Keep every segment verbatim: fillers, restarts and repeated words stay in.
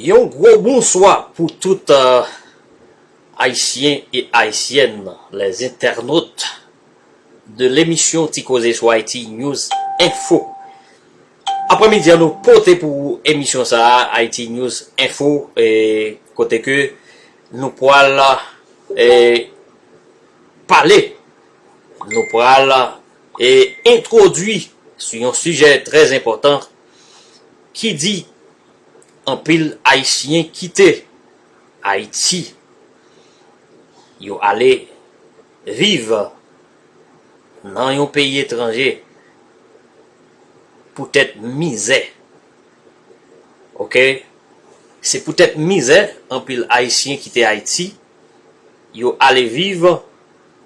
Yon gwo bonswa pou tout, euh, Ayisyen e Ayisyèn, les internautes de l'émission Ti Koze sou Ayiti News Info. Aprèmidi an, nou pote pou ou emisyon sa a, Haiti News Info, e kote ke nou pral, e, pale, nou pral, e, entwodui sou yon sijè trè enpòtan ki di anpil Ayisyen kite Ayiti, yo ale viv nan yon peyi etranje poutèt mizè. Oke? Se poutèt mizè anpil Ayisyen kite Ayiti, yo ale viv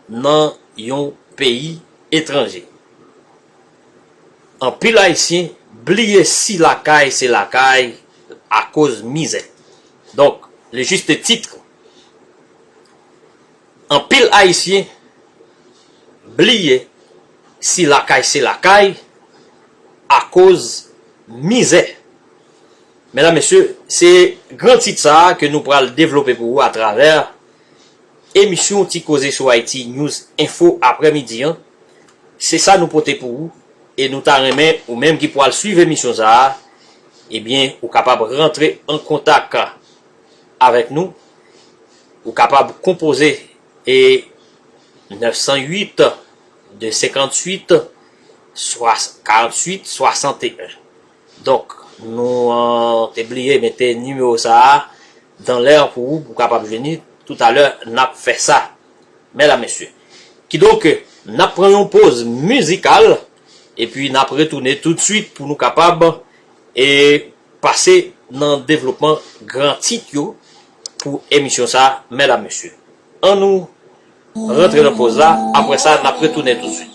nan yon peyi etranje. Anpil Ayisyen bliye si lakay se lakay akoz mizè. Donk, le juste titre, anpil Ayisyen bliye si lakay se lakay akoz mizè. Medam, mesye, se gran tit sa a ke nou pral devlope pou ou atravè emisyon Ti Koze sou Ayiti News Info aprèmidi an. Se sa nou pote pou ou, e nou ta renmen ou menm ki pral swiv emisyon sa a, ebyen, ou kapab rantre an kontak avèk nou. Ou kapab konpoze e nèf san uit, de senkantuit, swa-, karantuit, swasanteyen. Donk, nou, euh, te bliye mete nimewo sa a dan lè pou ou, pou w kapab jwenn li. Toutalè, n ap fè sa, medam, mesye. Kidonk, n ap pran yon poz mizikal, epi n ap retounen toutswit pou nou kapab, e, pase nan devlopman gran tit yo pou emisyon sa a, medam, mesye. Ann nou rantre nan poz la, apre sa, n ap retounen toutswit.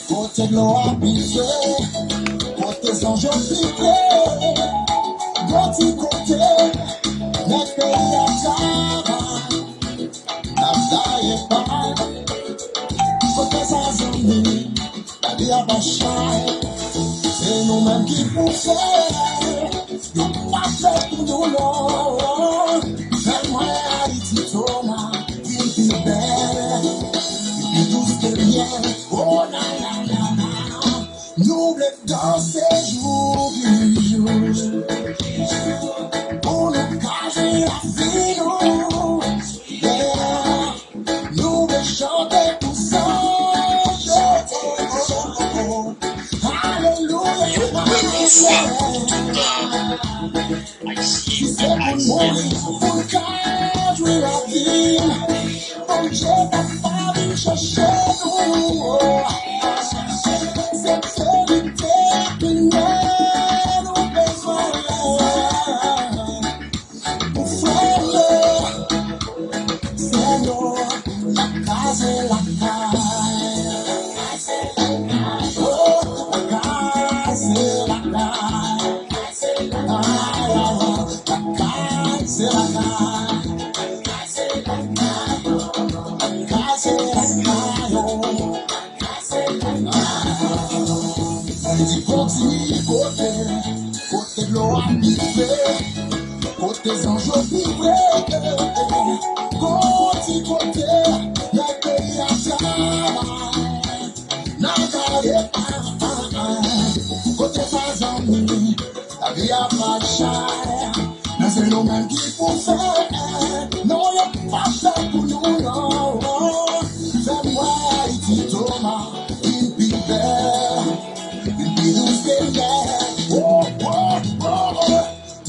Kote dlo a bize, kote zanj yo vibre, yon ti kote, nèg peyi a travay, n ap gaye pay. Kote sa zanmi, lavi a pa chay, se nou menm ki pou fè. Yo pa fè pou nou non. Fè m wè Ayiti Toma vin pi bèl, pi dous ke myèl. Oh, na, na, na, na. Nou vle danse jou pi jou, pou nou ka jwi lavi nou. Yeah. Nou vle chante pou sa. Alelouya. Si se pou n mouri, pou n ka jwi lavi, Bondye Papa vin chèche nou. Se verite, nou bezwen. Pou frè m, Senyè, lakay se lakay. Oh, lakay se lakay. Lakay se lakay. Lakay se lakay, oh. Mwen di kontinye kote, kote dlo a vibre, kote zanj yo vibre, kote, kote, nèg peyi a travay, nan kare pa, kote pa zanmi, lavi a pa chay. Men se nou menm ki pou fè. Non, yo pa fè pou nou non. Fè m wè Ayiti Toma vin pi bèl, vin pi dous ke myèl. Oh, oh, oh, oh.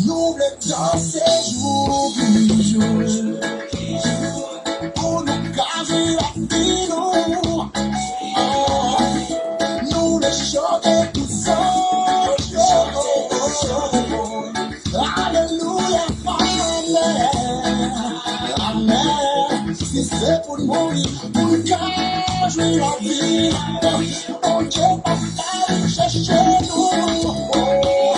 Nou vle danse jou pi jou, pou nou ka jwi lavi nou. Oh, nou vle chante pou sa. Alelouya, amèn, amèn. Si se pou n mouri, pou n ka jwi lavi, Bondye Papa vin chèche nou. Oh,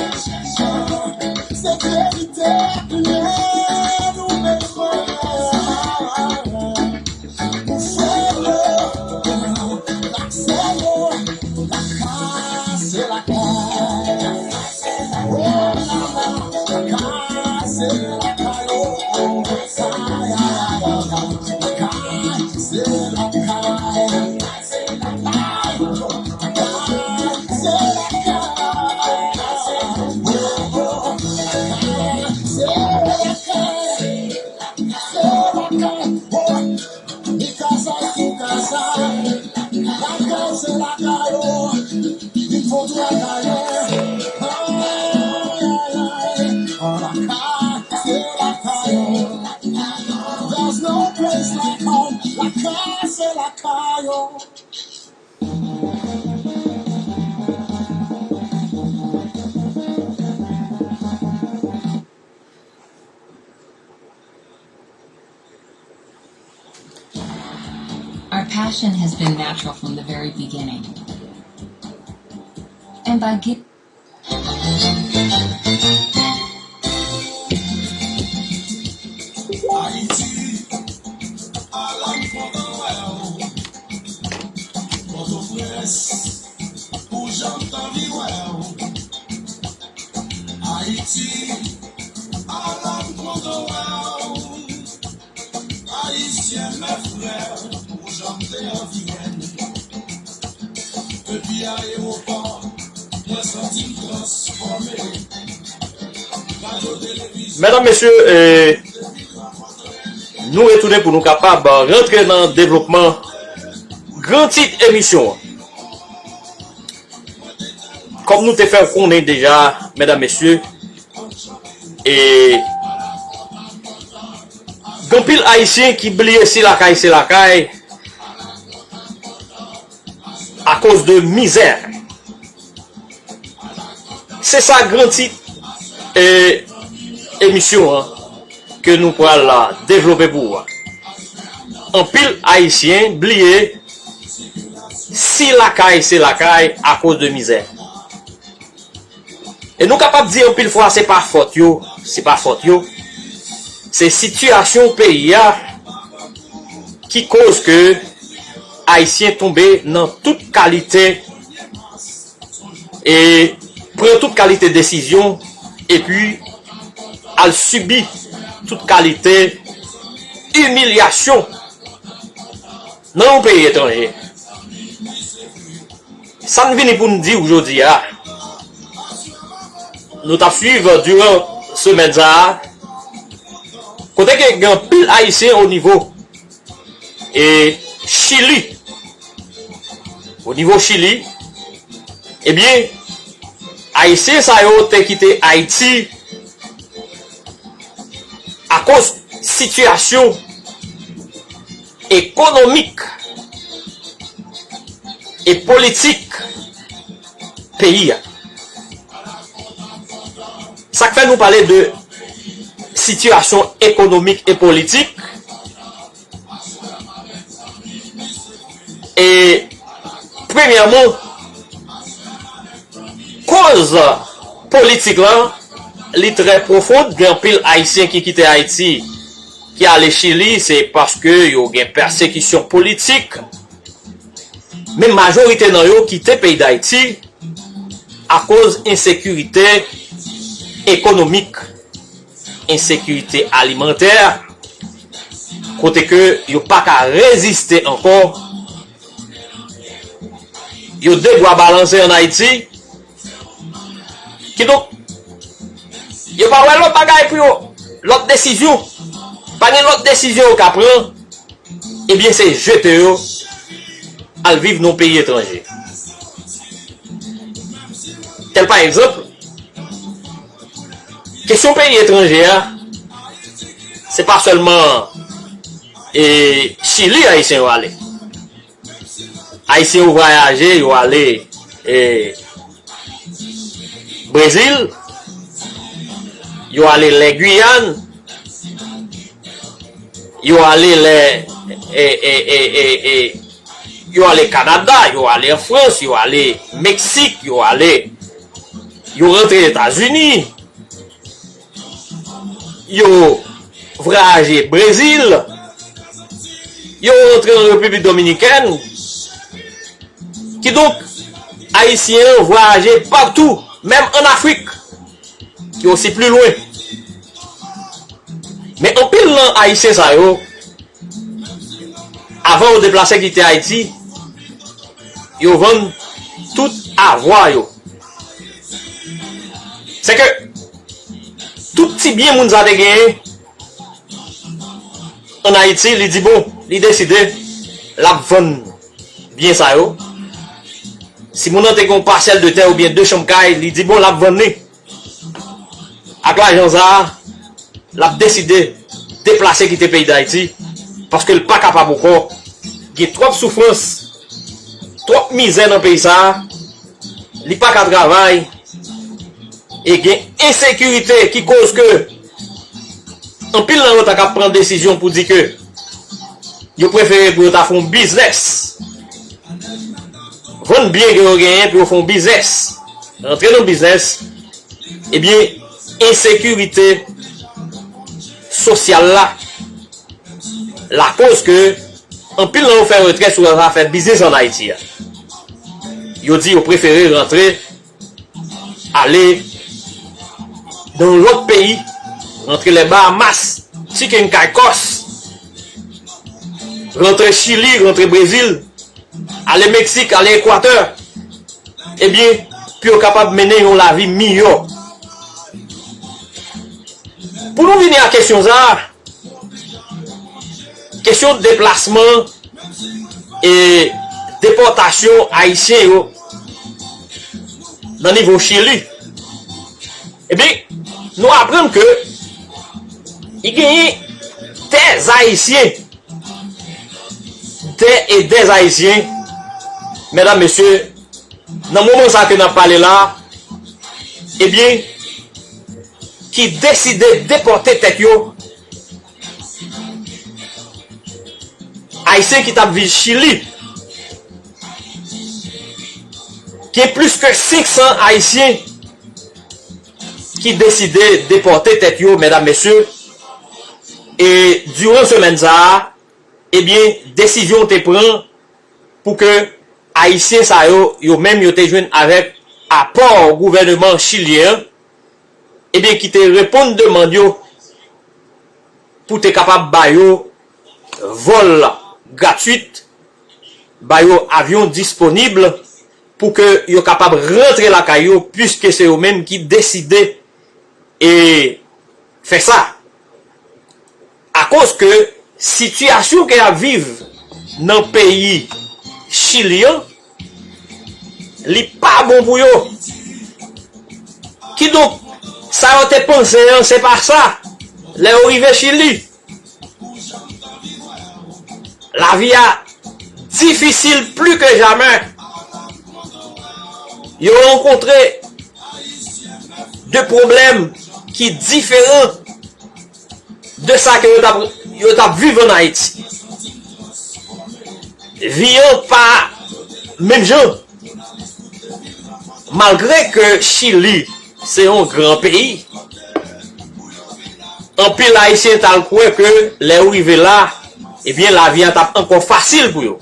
There's no place like home. Lakay se lakay, oh. Our passion has been natural from the very beginning. And by giving Ayiti, ala m kontan wè w. Pòtoprens, ou janm t anvi wè w. Ayiti, ala m kontan wè w. Ayisyen, mes frères, ou janm te anvi wè n. Depi ayewopò, mwen santi m transfòme. Radyo, televizyon. Medam, mesye, eh, nou retounen pou nou kapab rantre nan devlopman gran tit emisyon an. Kòm nou te fè w konnen deja, medam, mesye, e gen anpil Ayisyen ki bliye si lakay se lakay akoz de mizè. Se sa gran tit, e, emisyon an ke nou pral la devlope pou ou a. Anpil Ayisyen bliye si lakay se lakay akoz de mizè. E nou kapab di anpil fwa se pa fòt yo, se pa fòt yo. Se sitiyasyon peyi a ki koz ke Ayisyen tonbe nan tout kalite e pran tout kalite desizyon epi al sibi tout kalite imilyasyon nan yon peyi etranje. Sa n vini pou n di w jodi a, nou t ap swiv diran semèn sa a, kote ke gen anpil Ayisyen o nivo e Chili. O nivo Chili, ebyen, Ayisyen sa yo te kite Ayiti akoz sitiyasyon ekonomik e politik peyi a. Sa k fè nou pale de sitiyasyon ekonomik e politik, e premyèman, koz politik lan, li trè pwofon. Gen anpil Ayisyen ki kite Ayiti, ki ale Chili, se paske yo gen pèsekisyon politik. Men majorite nan yo kite peyi Dayiti akoz ensekirite ekonomik, ensekirite alimantè, kote ke yo pa ka reziste ankò, yo de bra balanse ann Ayiti. Kidonk, yo pa wè lòt bagay pou yo, lòt desizyon. Pa gen lòt desizyon yo ka pran, ebyen, se jete yo al viv nan peyi etranje. Tèl pa egzanp, kesyon peyi etranje a, se pa sèlman, e, Chili Ayisyen yo ale. Ayisyen yo vwayaje, yo ale, e, Brezil, yo ale lè Giyàn, yo ale lè, e, e, e, e, e, yo ale Kanada, yo ale an Frans, yo ale Meksik, yo ale, yo rantre Etazini, yo vwayaje Brezil, yo rantre an Repiblik Dominikèn. Kidonk, Ayisyen an vwayaje patou, menm ann Afrik, ki osi pli lwen. Men anpil nan Ayisyen sa yo, avan yo deplase kite Ayiti, yo vann tout avwa yo. Sèke tout ti byen moun sa te genyen ann Ayiti, li di bon, li deside l ap vann byen sa yo. Si moun nan te gen yon pasèl de tè oubyen de chanm kay, li di bon, l ap vann li. Ak lajan sa a, l ap deside deplase kite peyi Dayiti, paske l pa kapab ankò. Gen twòp soufrans, twòp mizè nan peyi sa a, li pa ka travay, e gen ensekirite ki koz ke anpil nan yo ta ka pran desizyon pou di ke yo prefere pou yo ta fè yon biznès, vann byen ke yo genyen pou yo fè yon biznès, rantre nan biznès, ebyen, ensekirite sosyal la lakoz ke anpil nan yo fè retrè sou zafè biznis ann Ayiti a. Yo di yo prefere rantre, ale nan yon lòt peyi, rantre les Bahamas, Chicken Caicos, rantre Chili, rantre Brezil, ale Meksik, ale Ekwatè, ebyen, pou yo kapab mennen yon lavi miyò. Pou nou vini a kesyon sa a, kesyon deplasman e depòtasyon Ayisyen yo nan nivo Chili, ebyen, nou aprann ke i genyen dè Ayisyen, dè e dè Ayisyen, medam, mesye, nan moman sa ke n ap pale la, ebyen, ki deside depòte tèt yo, Ayisyen ki t ap viv Chili, gen plis ke senk san Ayisyen ki deside depòte tèt yo, medam, mesye, e diran semèn sa a, ebyen, desizyon te pran pou ke Ayisyen sa yo, yo menm, yo te jwenn avèk apò gouvèneman chilyen an, ebyen, ki te reponn demann yo pou te kapab ba yo vòl gratwit, ba yo avyon disponib pou ke yo kapab rantre lakay yo, piske se yo menm ki deside e fè sa. Akoz ke sitiyasyon ke y ap viv nan peyi Chili an, li pa bon pou yo. Kidonk, sa yo te panse an, se pa sa. Lè yo rive Chili, lavi a difisil pli ke jamè. Yo rankontre de pwoblèm ki diferan de sa ke yo t ap, yo t ap viv ann Ayiti. Vi an pa menm jan. Malgre ke Chili se yon gran peyi, anpil Ayisyen t al kwè ke lè yo rive la, ebyen, lavi a t ap ankò fasil pou yo.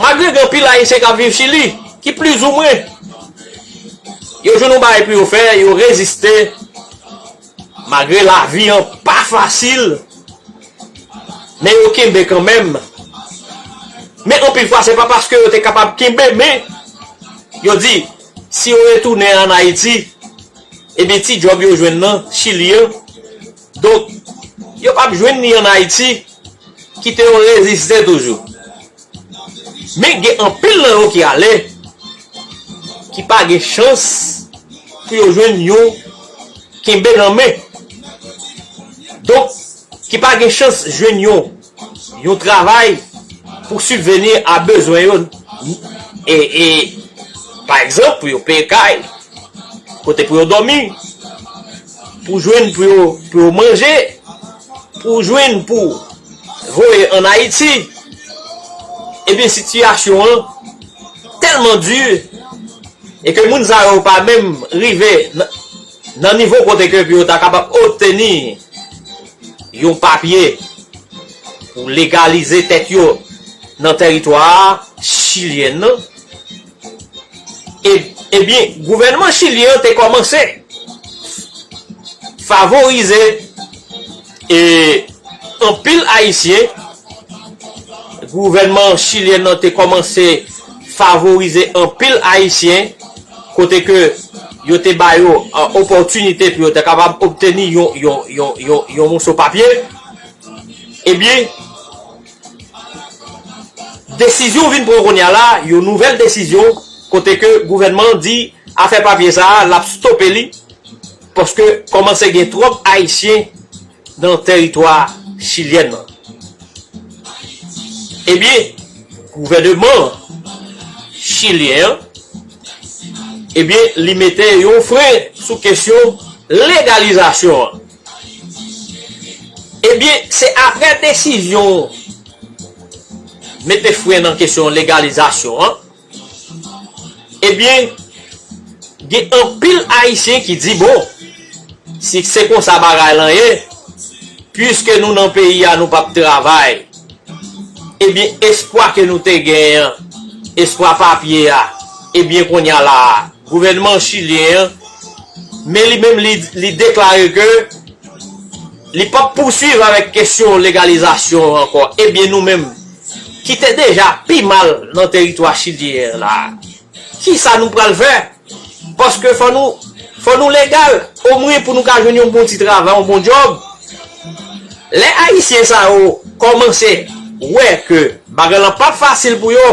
Malgre gen anpil Ayisyen k ap viv Chili, ki plizoumwen, yo jwenn yon bagay pou yo fè, yo reziste, malgre lavi an pa fasil, men yo kenbe kanmenm. Men anpil fwa, se pa paske yo te kapab kenbe, men yo di, si yo retounen ann Ayiti, ebyen, ti djòb yo jwenn nan Chili an, donk, yo p ap jwenn li ann Ayiti, kite yo reziste toujou. Men gen anpil nan yo ki ale, ki pa gen chans pou yo jwenn yon kenbe nan men. Donk, ki pa gen chans jwenn yon, yon travay pou sibveni a bezwen yo. E, e, pa egzanp, pou yo peye kay, kote pou yo dòmi, pou jwenn pou yo, pou yo manje, pou jwenn pou voye ann Ayiti. Ebyen, sitiyasyon an tèlman di, e ke moun sa yo pa menm rive nan, nan nivo kote ke pou yo ta kapab obteni yon papye pou legalize tèt yo nan tèritwa chilyen nan, e, ebyen, gouvènman chilyen an te kòmanse favorize e anpil Ayisyen. Gouvènman chilyen nan te kòmanse favorize anpil Ayisyen, kote ke yo te ba yo, a, opòtinite pou yo te kapab obteni yon, yon, yon, yon, yon moso papye. Ebyen, desizyon vin pran kounye a la, yon nouvèl desizyon, kote ke gouvènman an di afè papye sa a, l ap stope li, paske kòmanse gen twòp Ayisyen nan tèritwa chilyen nan. Ebyen, gouvènman chilyen an, ebyen, li mete yon fren sou kesyon legalizasyon an. Ebyen, se apre desizyon mete fren nan kesyon legalizasyon an, ebyen, gen anpil Ayisyen ki di, bon, si se konsa bagay lan ye, piske nou nan peyi a, nou p ap travay, ebyen, espwa ke nou te genyen an, espwa papye a, ebyen, kounye a la a, gouvènman chilyen an, men li menm, li, li deklare ke li p ap pouswiv avèk kesyon legalizasyon an ankò. Ebyen, nou menm, ki te deja pi mal nan tèritwa chilyen an la, kisa nou pral fè? Paske fò nou, fò nou legal, omwen pou nou ka jwenn yon bon ti travay, yon bon djòb. Lè Ayisyen sa yo kòmanse wè ke bagay lan p ap fasil pou yo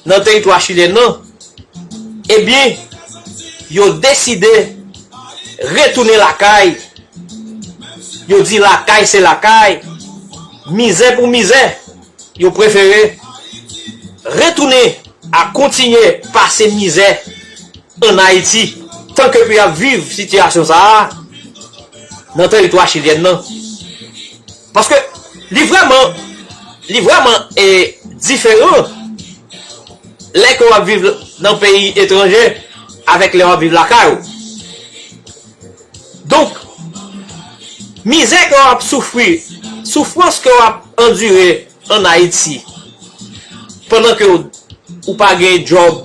nan tèritwa chilyen nan, ebyen, yo deside retounen lakay. Yo di lakay se lakay, mizè pou mizè. Yo prefere retounen a kontinye pase mizè ann Ayiti, tanke pou y ap viv sitiyasyon sa a nan tèritwa chilyen nan. Paske li vrèman, li vrèman, e, diferan lè ke w ap viv nan peyi etranje avèk lè w ap viv lakay ou. Donk, mizè ke w ap soufri, soufrans ke w ap andire ann Ayiti, pandan ke w, ou pa gen djòb,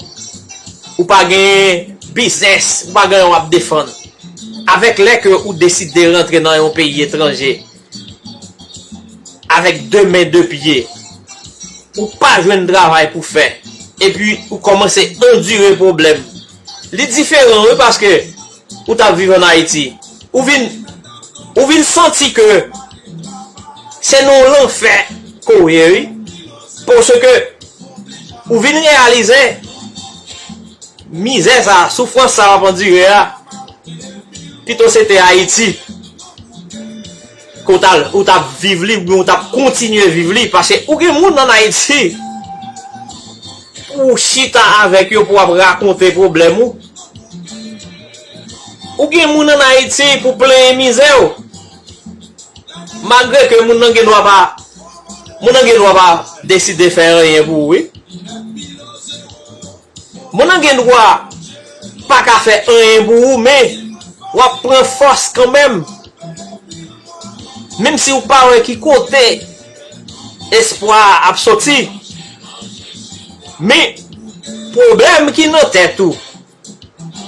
ou pa gen biznis, ou pa gen anyen w ap defann, avèk lè ke ou deside rantre nan yon peyi etranje, avèk de men, de pye, ou pa jwenn travay pou fè, epi ou kòmanse andire pwoblèm. Li diferan, wi, paske ou t ap viv ann Ayiti. Ou vin, ou vin santi ke se nan yon lanfè ke w ye, wi. Paske ou vin reyalize mizè sa, soufrans sa w ap andire a, pito se te Ayiti ke w ta, ou t ap viv li, oubyen ou t ap kontinye viv li, paske ou gen moun ann Ayiti pou w chita avèk yo, pou w ap rakonte pwoblèm ou. Ou gen moun ann Ayiti pou plenyen mizè w. Malgre ke moun nan gen dwa pa, moun nan gen dwa pa deside fè anyen pou ou, wi. Moun nan gen dwa pa ka fè anyen pou ou, men w ap pran fòs kanmenm. Menm si w pa wè ki kote espwa a ap soti, men pwoblèm ki nan tèt ou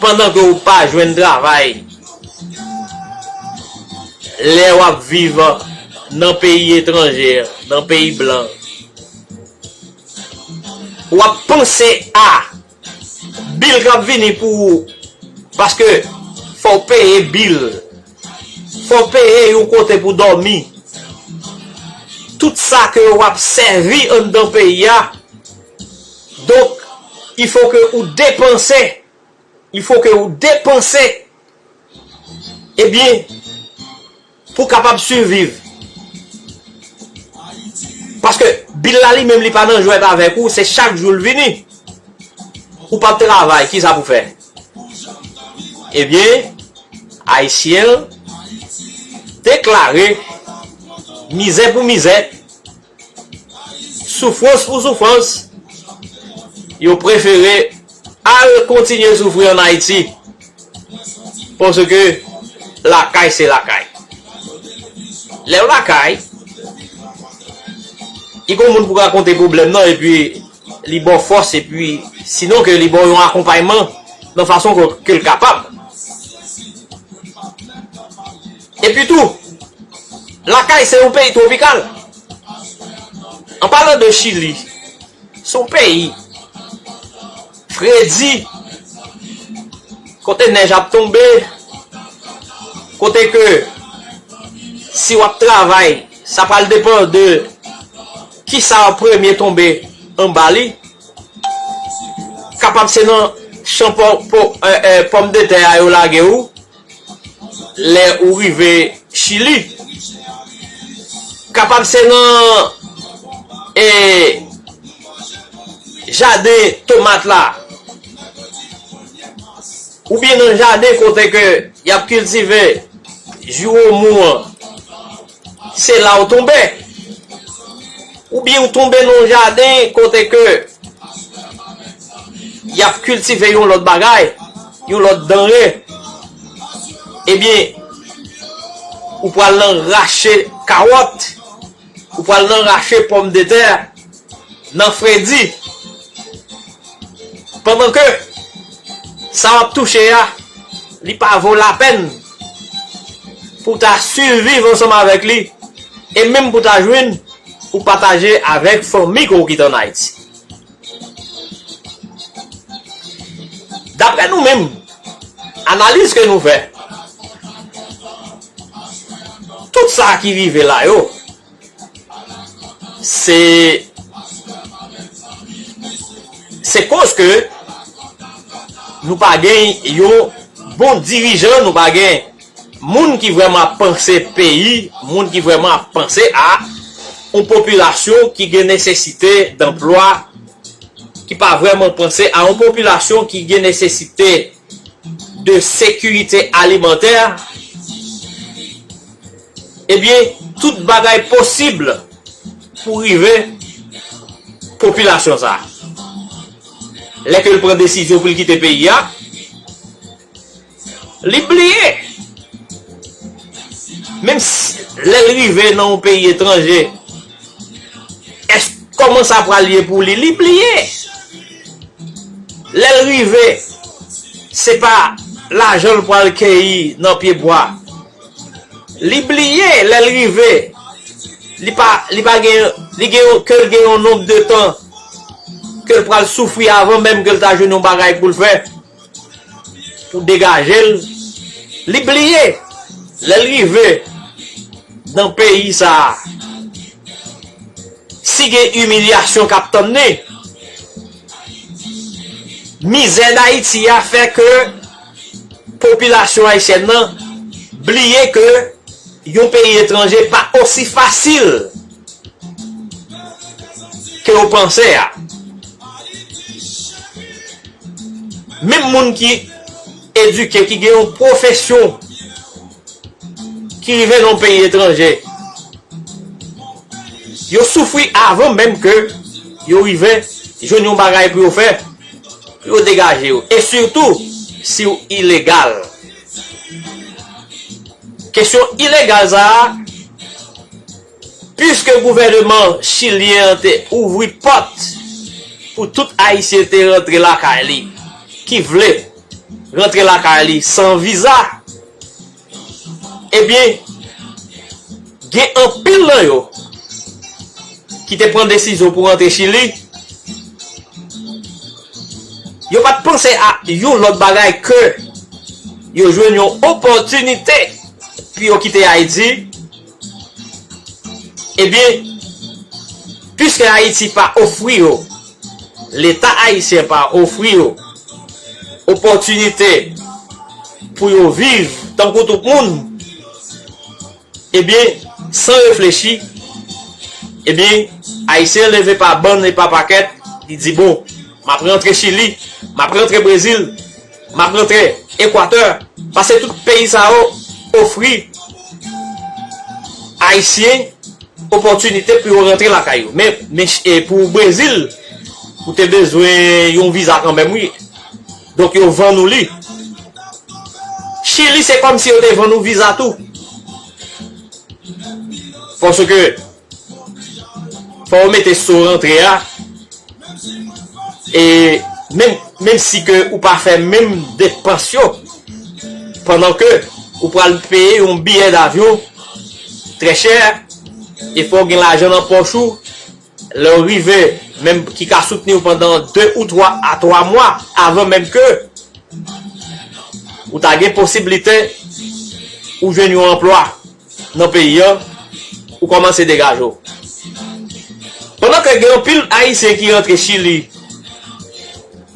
pandan ke w pa jwenn travay, lè w ap viv nan peyi etranje, nan peyi blan, w ap panse a bil k ap vini pou ou, paske fò w peye bil, fò w peye yon kote pou dòmi. Tout sa ke w ap sèvi anndan peyi a, donk, il faut que ou depanse, il faut que ou depanse, ebyen, pou w kapab siviv. Paske bil la li menm li pa nan jwèt avèk ou, se chak jou l vini. Ou p ap travay, kisa pou fè? Ebyen, Ayisyen an deklare mizè pou mizè, soufrans pou soufrans, yo prefere al kontinye soufri ann Ayiti. Paske lakay se lakay. Lè w lakay, Li gon moun pou rakonte pwoblèm nan, epi li ba w fòs, epi sinon ke li ba w yon akonpayman nan fason ke, ke l kapab. Epi tou, lakay se yon peyi twopikal. An palan de Chili, se yon peyi fredi, kote nèj ap tonbe, kote ke si w ap travay, sa pral depann de kisa w ap premye tonbe anba li. Kapab se nan chan pò-, pò-, eh, eh, pòmdetè a yo lage w lè ou rive Chili. Kapab se nan, eh, jaden tomat la, oubyen nan jaden kote ke y ap kiltive jiwomou an, se la w tonbe. Oubyen w tonbe nan yon jaden kote ke y ap kiltive yon lòt bagay, yon lòt danre. Ebyen, ou pral nan rache kawòt, ou pral nan rache pòmdetè nan fredi. Pandan ke sa w ap touche a, li pa vo lapèn pou w ta siviv ansanm avèk li, e menm pou w ta jwenn pou pataje avèk fanmi ke w kite ann Ayiti. Daprè nou menm, analiz ke nou fè, tout sa ki rive la yo, se, se koz ke nou pa gen yon bon dirijan, nou pa gen moun ki vrèman ap panse peyi, moun ki vrèman ap panse a yon popilasyon ki gen nesesite danplwa, ki pa vrèman panse a yon popilasyon ki gen nesesite de sekirite alimantè, ebyen, tout bagay posib pou rive popilasyon sa a. Lè ke l pran desizyon pou l kite peyi a, li bliye. Menm si lè l rive nan yon peyi etranje, èske kòman sa pral ye pou li? Li bliye. Lè l rive, se pa lajan l pral keyi nan pye bwa. Li bliye lè l rive. Li pa, li pa gen, li gen yon, ke l gen yon nonb de tan ke l pral soufri avan menm ke l ta jwenn yon bagay pou l fè, pou degaje l. Li bliye lè l rive nan peyi sa a, si gen imilyasyon k ap tann li. Mizè Dayiti a fè ke popilasyon ayisyèn nan bliye ke yon peyi etranje pa osi fasil ke yo panse a. Menm moun ki edike, ki gen yon pwofesyon, ki rive nan yon peyi etranje, yo soufri avan menm ke yo rive jwenn yon bagay pou yo fè, pou yo degaje yo. E sitou, si w ilegal. Kesyon ilegal sa a, piske gouvènman chilyen an te ouvri pòt pou tout Ayisyen te rantre lakay li, ki vle rantre lakay li san viza, ebyen, gen anpil nan yo ki te pran desizyon pou rantre Chili, yo pa t panse a yon lòt bagay ke yo jwenn yon opòtinite pou yo kite Ayiti. Ebyen, piske Ayiti pa ofri yo, Leta ayisyen pa ofri yo opòtinite pou yo viv tankou tout moun, ebyen, san reflechi, ebyen, Ayisyen leve pa bann e pa pakèt, li di, "Bon, m ap rantre Chili, m ap rantre Brezil, m ap rantre Ekwatè," paske tout peyi sa yo ofri Ayisyen opòtinite pou yo rantre lakay yo. Men, men, e pou Brezil, ou te bezwen yon viza kanmenm, wi. Donk, yo vann ou li. Chili, se kòmsi yo te vann ou viza tou. Paske, fò yo mete so rantre a, e menm, menm si ke ou pa fè menm depans yo, pandan ke ou pral peye yon biyè davyon trè chè, e fò w gen lajan nan pòch ou, lè w rive, menm ki ka soutni w pandan de ou twa a twa mwa avan menm ke ou ta gen posiblite ou jwenn yon anplwa nan peyi an, ou kòmanse degaje w. Pandan ke gen anpil Ayisyen ki rantre Chili,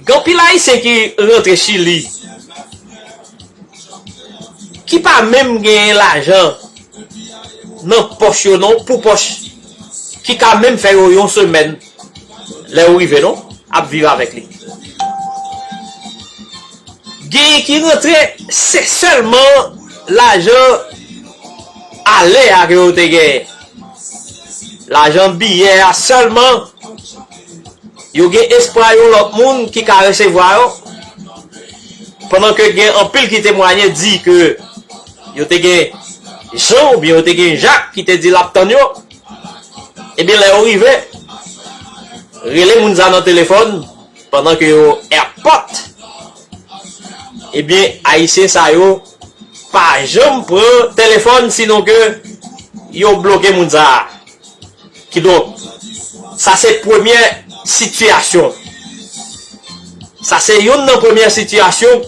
gen anpil Ayisyen ki rantre Chili, ki pa menm genyen lajan nan pòch yo non, pou pòch, ki ka menm fè yo yon semèn lè yo rive non, ap viv avèk li. Genyen ki rantre, se sèlman lajan ale a ke yo te genyen. Lajan biyè a sèlman, yo gen espwa yon lòt moun ki ka resevwa yo. Pandan ke gen anpil ki temwaye di ke yo te gen Jan oubyen yo te gen Jak ki te di l ap tann yo. Ebyen, lè yo rive, rele moun sa nan telefòn pandan ke yo airport. Ebyen, Ayisyen sa yo pa janm pran telefòn, sinon ke yo bloke moun sa a. Kidonk, sa se premyè sitiyasyon. Sa se youn nan premyè sitiyasyon,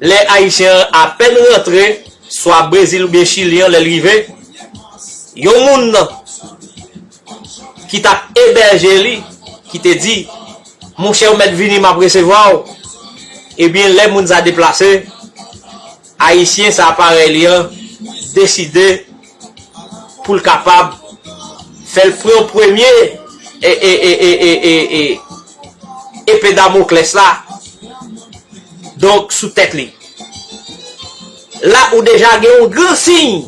lè Ayisyen an apèn rantre, swa Brezil oubyen Chili an, lè l rive, yon moun ki t ap ebèje li, ki te di, "Monchè, ou mèt vini, m ap resevwa w." Ebyen, lè moun sa deplase, Ayisyen sa parèy li an deside pou l kapab fè l pran premye e, e, e, e, e, e, e, epe Damoklès la, donk, sou tèt li. La ou deja gen yon gran siy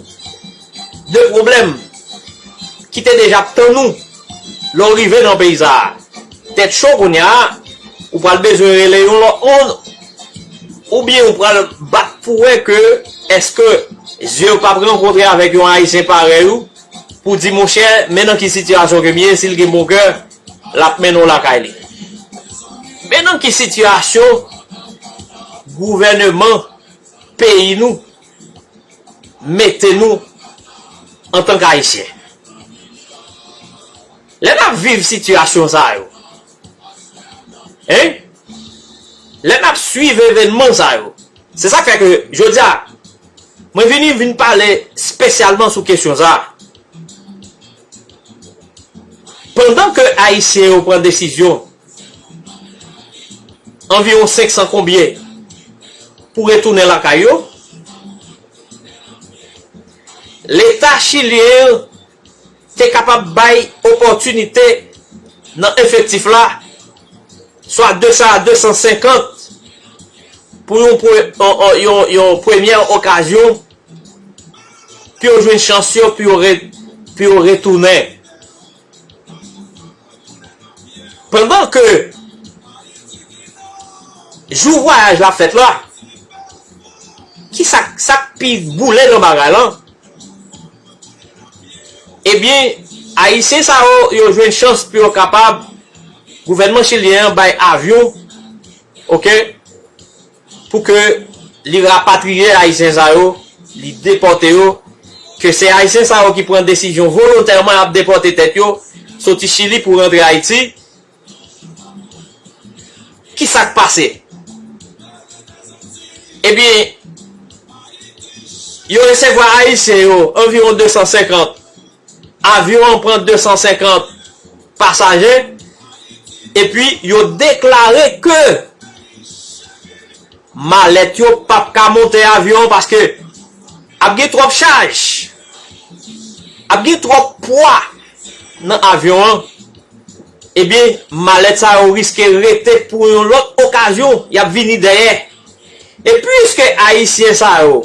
de pwoblèm ki te deja ap tann ou lè w rive nan peyi sa a. Tèt cho kounye a, ou pral bezwen rele yon lòt moun, oubyen ou pral bat pou wè ke èske zye w p ap rankontre avèk yon Ayisyen parèy ou, pou di, "Monchè, men nan ki sitiyasyon ke m ye, si l gen bon kè, l ap mennen w lakay li." Men nan ki sitiyasyon gouvèneman peyi nou mete nou antanke Ayisyen. Lè n ap viv sitiyasyon sa yo, en, lè n ap swiv evènman sa yo, se sa k fè ke jodi a, mwen vini vin pale espesyalman sou kesyon sa. Pandan ke Ayisyen yo pran desizyon, anviwon senk san konbyen, pou retounen lakay yo, Leta chilyen an te kapab bay opòtinite nan efektif la, swa de san a de san senkant, pou yon pre-, yon, yon, yon, yon premyè okazyon, pou yo jwenn chans yo, pou yo re-, pou yo retounen. Pandan ke jou vwayaj la fèt la, ki sa, sa k pi boule nan bagay lan? Ebyen, Ayisyen sa yo, yo jwenn chans pou yo kapab, gouvènman chilyen an bay avyon, oke, pou ke li rapatriye Ayisyen sa yo, li depòte yo, ke se Ayisyen sa yo ki pran desizyon volontèman y ap depòte tèt yo soti Chili pou rantre Ayiti. Ki sa k pase? Ebyen, yo resevwa Ayisyen yo anviwon de san senkant. Avyon an pran de san senkant pasaje, epi yo deklare ke malèt yo p ap ka monte avyon an paske ap gen twòp chaj, ap gen twòp pwa nan avyon an. Ebyen, malèt sa yo riske rete pou yon lòt okazyon, y ap vini dèyè. E piske Ayisyen sa yo,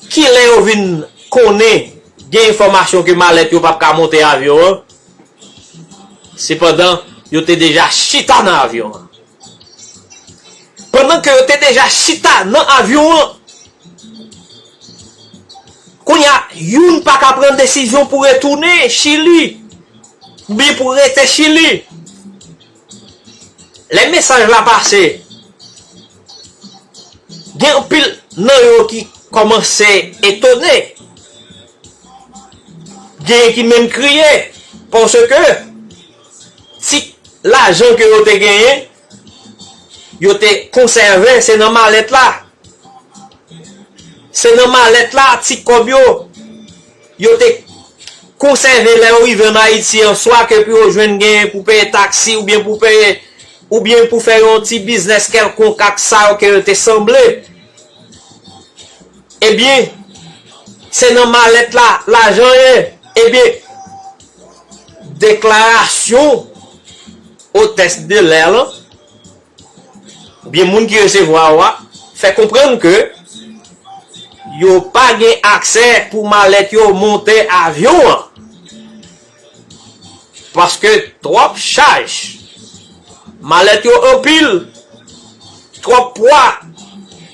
kilè yo vin konnen, gen enfòmasyon ke malèt yo p ap ka monte avyon an, sepandan, yo te deja chita nan avyon an. Pandan ke yo te deja chita nan avyon an, kounye a, youn pa ka pran desizyon pou retounen Chili. oubyen pou rete Chili. Lè mesaj la pase, gen anpil nan yo ki kòmanse etone. Gen ki menm kriye, paske ti lajan ke yo te genyen, yo te konsève, se nan malèt la. Se nan malèt la, ti kòb yo, yo te konsève lè yo rive ann Ayiti an, swa ke pou yo jwenn genyen pou peye taksi, oubyen pou peye, oubyen pou fè yon ti biznès kèlkonk ak sa yo ke yo te sanble. Ebyen, se nan malèt la, lajan ye. Ebyen, deklarasyon otès de lè lan, oubyen moun ki resevwa yo a, fè konprann ke yo pa gen aksè pou malèt yo monte avyon an. Paske twòp chaj, malèt yo anpil, twòp pwa,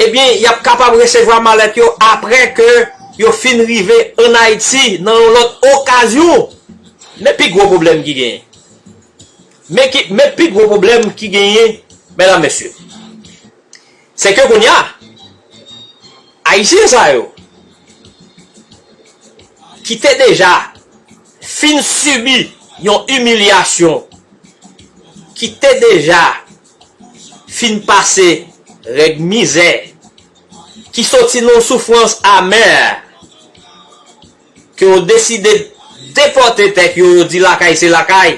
ebyen, y ap kapab resevwa malèt yo apre ke yo fin rive ann Ayiti nan yon lòt okazyon. Men pi gwo pwoblèm ki genyen. Men ki, men pi gwo pwoblèm ki genyen, medam, mesye, se ke kounye a, Ayisyen sa yo, ki te deja fin sibi yon imilyasyon, ki te deja fin pase règ mizè, ki soti nan yon soufrans amè, ke yo deside depòte tèt yo, yo di lakay se lakay.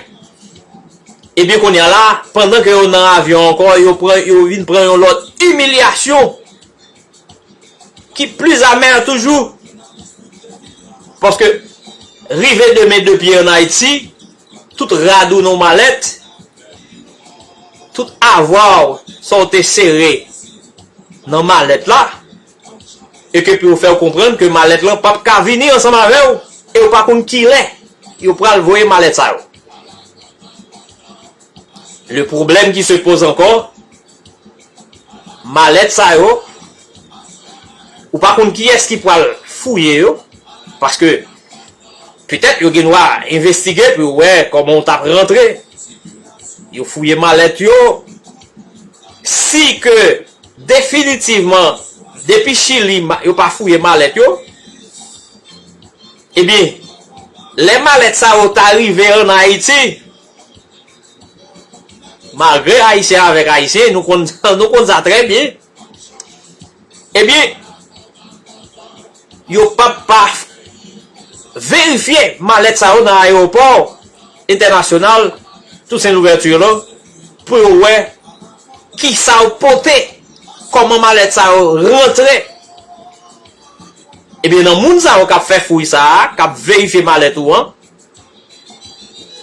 Ebyen, kounye a la, pandan ke yo nan avyon ankò, yo pran, yo vin pran yon lòt imilyasyon ki pli amè toujou. Paske rive de men de pye ann Ayiti, tout rad ou nan malèt, tout avwa w sa w te sere nan malèt la, e ke pou yo fè w konprann ke malèt lan p ap ka vini ansanm avè w, e w pa konn kilè yo pral voye malèt sa yo. Le problème qui se pose encore, malèt sa yo, ou pa konn kiyès ki pral fouye yo, paske petèt yo gen dwa envestige pou yo wè kòman w t ap rantre. Yo fouye malèt yo. Si ke definitivman, depi Chili, ma- yo pa fouye malèt yo, ebyen, lè malèt sa yo ta rive ann Ayiti, malgre Ayisyen avèk Ayisyen, nou konn, nou konn sa trè byen. Ebyen, yo p ap pa verifye malèt sa yo nan ayewopò entènasyonal Toussaint Louverture la pou yo wè kisa w pote, kòman malèt sa yo rantre. Ebyen, nan moun sa yo k ap fè fouy sa a, k ap verifye malèt ou an,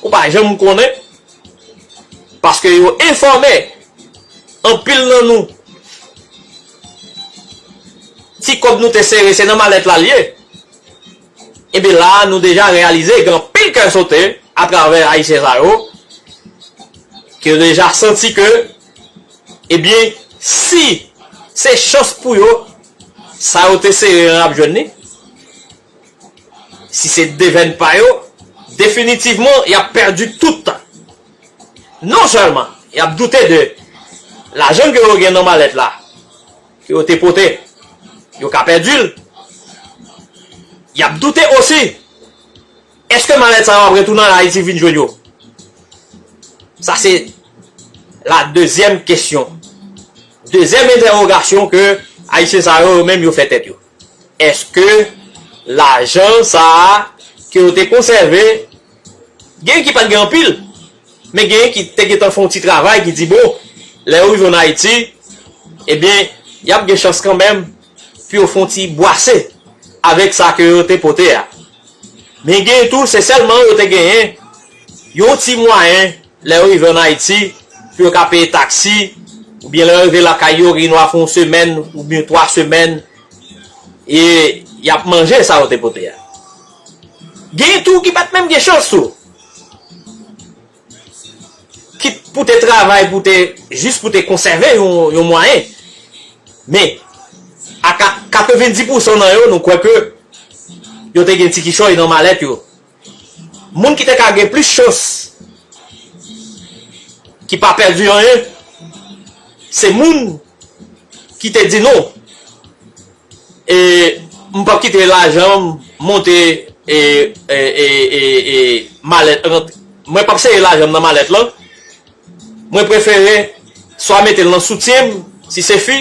ou pa janm konnen, paske yo enfòme anpil nan nou. Ti kòb nou te sere, se nan malèt la l ye. Ebyen, la a, nou deja reyalize gen anpil kè sote atravè Ayisyen sa yo, ke yo deja santi ke, ebyen, si se chans pou yo, sa yo te sere an ap jwenn li. Si se devèn pa yo, definitivman, y ap pèdi tout. Non sèlman y ap doute de lajan ke yo gen nan malèt la, ke yo te pote, yo ka pèdi l. Y ap doute osi, èske malèt sa yo ap retounen ann Ayiti vin jwenn yo? Sa se la dezyèm kesyon. Dezyèm entèwogasyon ke Ayisyen sa yo, yo menm, yo fè tèt yo. Èske lajan sa a ke yo te konsève, gen ki pa t gen anpil, men gen ki te gentan fè yon ti travay ki di, bon, lè yo rive ann Ayiti, ebyen, y ap gen chans kanmenm pou yo fè yon ti bwase avèk sa ke yo te pote a. Men gen tou, se sèlman yo te genyen yon ti mwayen lè yo rive ann Ayiti, pou yo ka peye taksi, oubyen lè yo rive lakay yo, gen dwa fè yon semèn oubyen twa semèn, e y ap manje sa yo te pote a. Gen tou ki pa t menm gen chans tou. Kit pou te travay, pou te, jis pou te konsève yon, yon mwayen. Men, a ka-, katrevenndis pousan nan yo, nou kwè ke yo te gen ti kichòy nan malèt yo. Moun ki te ka gen plis chans, ki pa pèdi anyen, se moun ki te di non. E m p ap kite lajan m monte e, e, e, e, e malèt, rant-, mwen p ap sere lajan m nan malèt lan. Mwen prefere swa mete l nan soutyen m, si se fi,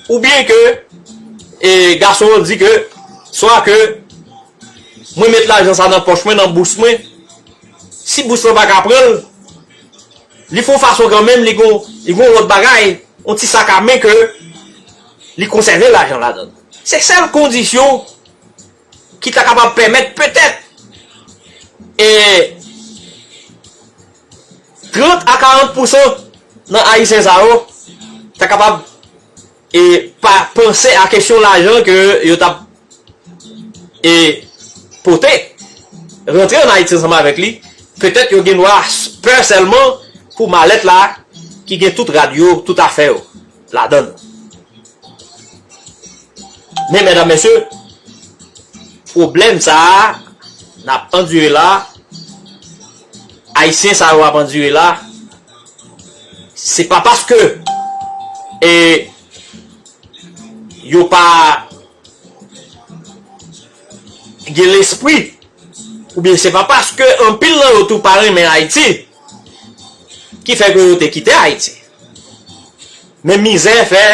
oubyen ke e, gason an di ke swa ke mwen met lajan sa nan pòch mwen, nan bous mwen, si bous lan pa ka pran l, li fè yon fason kanmenm, li gon, li gon lòt bagay, yon ti sak a men ke li konsève lajan ladan. Se sèl kondisyon ki ta kapab pèmèt petèt e trant a karant pousan nan Ayisyen sa yo ta kapab e pa panse a kesyon lajan ke yo t ap e pote rantre ann Ayiti ansanm avèk li. Petèt yo gen dwa pè sèlman pou malèt la ki gen tout rad yo, tout afè yo ladan l. Men, medam, mesye, pwoblèm sa a n ap andire la, Ayisyen sa yo ap andire la, se pa paske e yo pa gen lespri, oubyen se pa paske anpil nan yo tou pa renmen Ayiti ki fè ke yo te kite Ayiti. Men mizè fè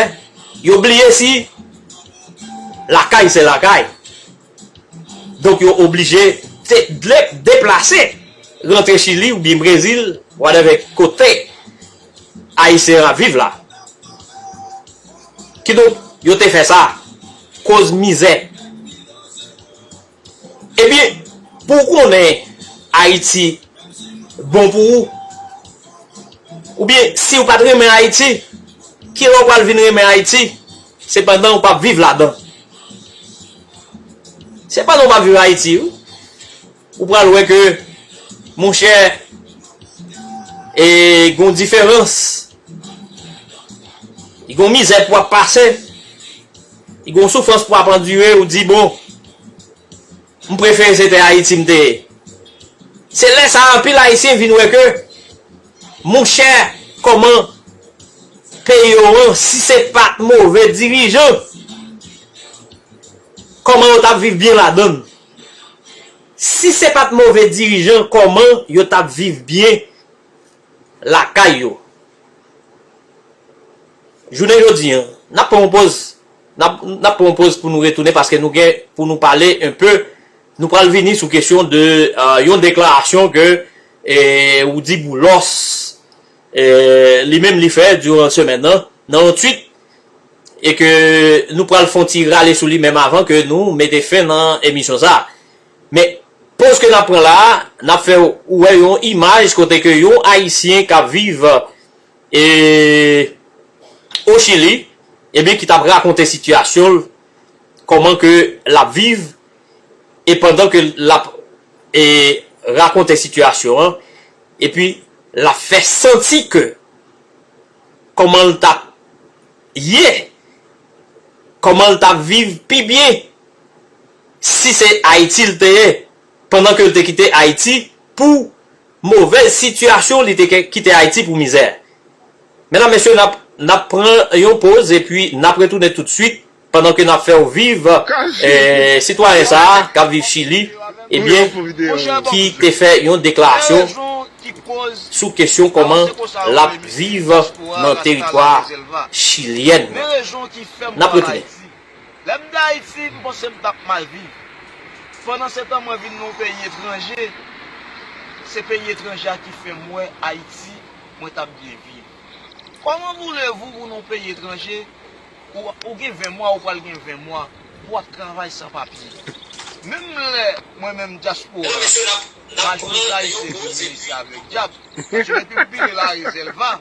yo bliye si lakay se lakay. Donk yo oblije de-, de-, deplase, rantre Chili oubyen Brezil, whatever kote Ayisyen an ap viv la. Kidonk, yo te fè sa, koz mizè. Ebyen, pou w konnen Ayiti bon pou ou, oubyen si w pa t renmen Ayiti, kilè w pral vin renmen Ayiti, sepandan w p ap viv ladan? Sepandan w p ap viv Ayiti, wi. Ou pral wè ke, monchè, e gon diferans. Li gon mizè pou w ap pase. Li gon soufrans pou w ap andire, ou di, bon, m prefere se te Ayiti m te ye. Se lè sa a anpil Ayisyen vin wè ke, monchè, kòman peyi yo an, si se pa t move dirijan, kòman yo t ap viv byen ladan l? Si se pa t move dirijan, kòman yo t ap viv byen lakay yo? Jounen jodi a, n ap pran yon poz, n ap, n ap pran yon poz pou nou retounen, paske nou gen pou nou pale enpe. Nou pral vini sou kesyon de, euh, yon deklarasyon ke, eh, Roudy Boulos, eh, li menm li fè diran semèn nan, nan yon tweet, e ke nou pral fè yon ti rale sou li menm avan ke nou mete fen nan emisyon sa a. Men, poz ke n ap pran la a, n ap fè ou wè yon imaj kote ke yon Ayisyen k ap viv e, o Chili, ebyen, ki t ap rakonte sitiyasyon l, kòman ke l ap viv, e pandan ke l ap, e, rakonte sitiyasyon an, epi l ap fè santi ke kòman l t ap ye, kòman l t ap viv pi byen si se Ayiti l te ye, pandan ke l te kite Ayiti pou movèz sitiyasyon, li te ke-, kite Ayiti pou mizè. Medam, mesye, n ap, n ap pran yon poz epi n ap retounen toutswit pandan ke n ap fè w viv, eh, sitwayen sa a k ap viv Chili, ebyen, ki te fè yon deklarasyon sou kesyon kòman l ap viv nan teritwa chilyèn nan. N ap retounen. Lè m te Ayiti, m panse m t ap mal viv. Pandansetan, mwen vin nan yon peyi etranje. Se peyi etranje a ki fè m wè Ayiti, mwen t ap byen viv. Kòman voulez-vous pou nan yon peyi etranje, ou, ou gen ven mwa, ou pral gen ven mwa, pou w ap travay san papye? Menm lè mwen menm dyaspora, majorite Ayisyen vin isi avèk djab, paske depi m pile Larezèlva,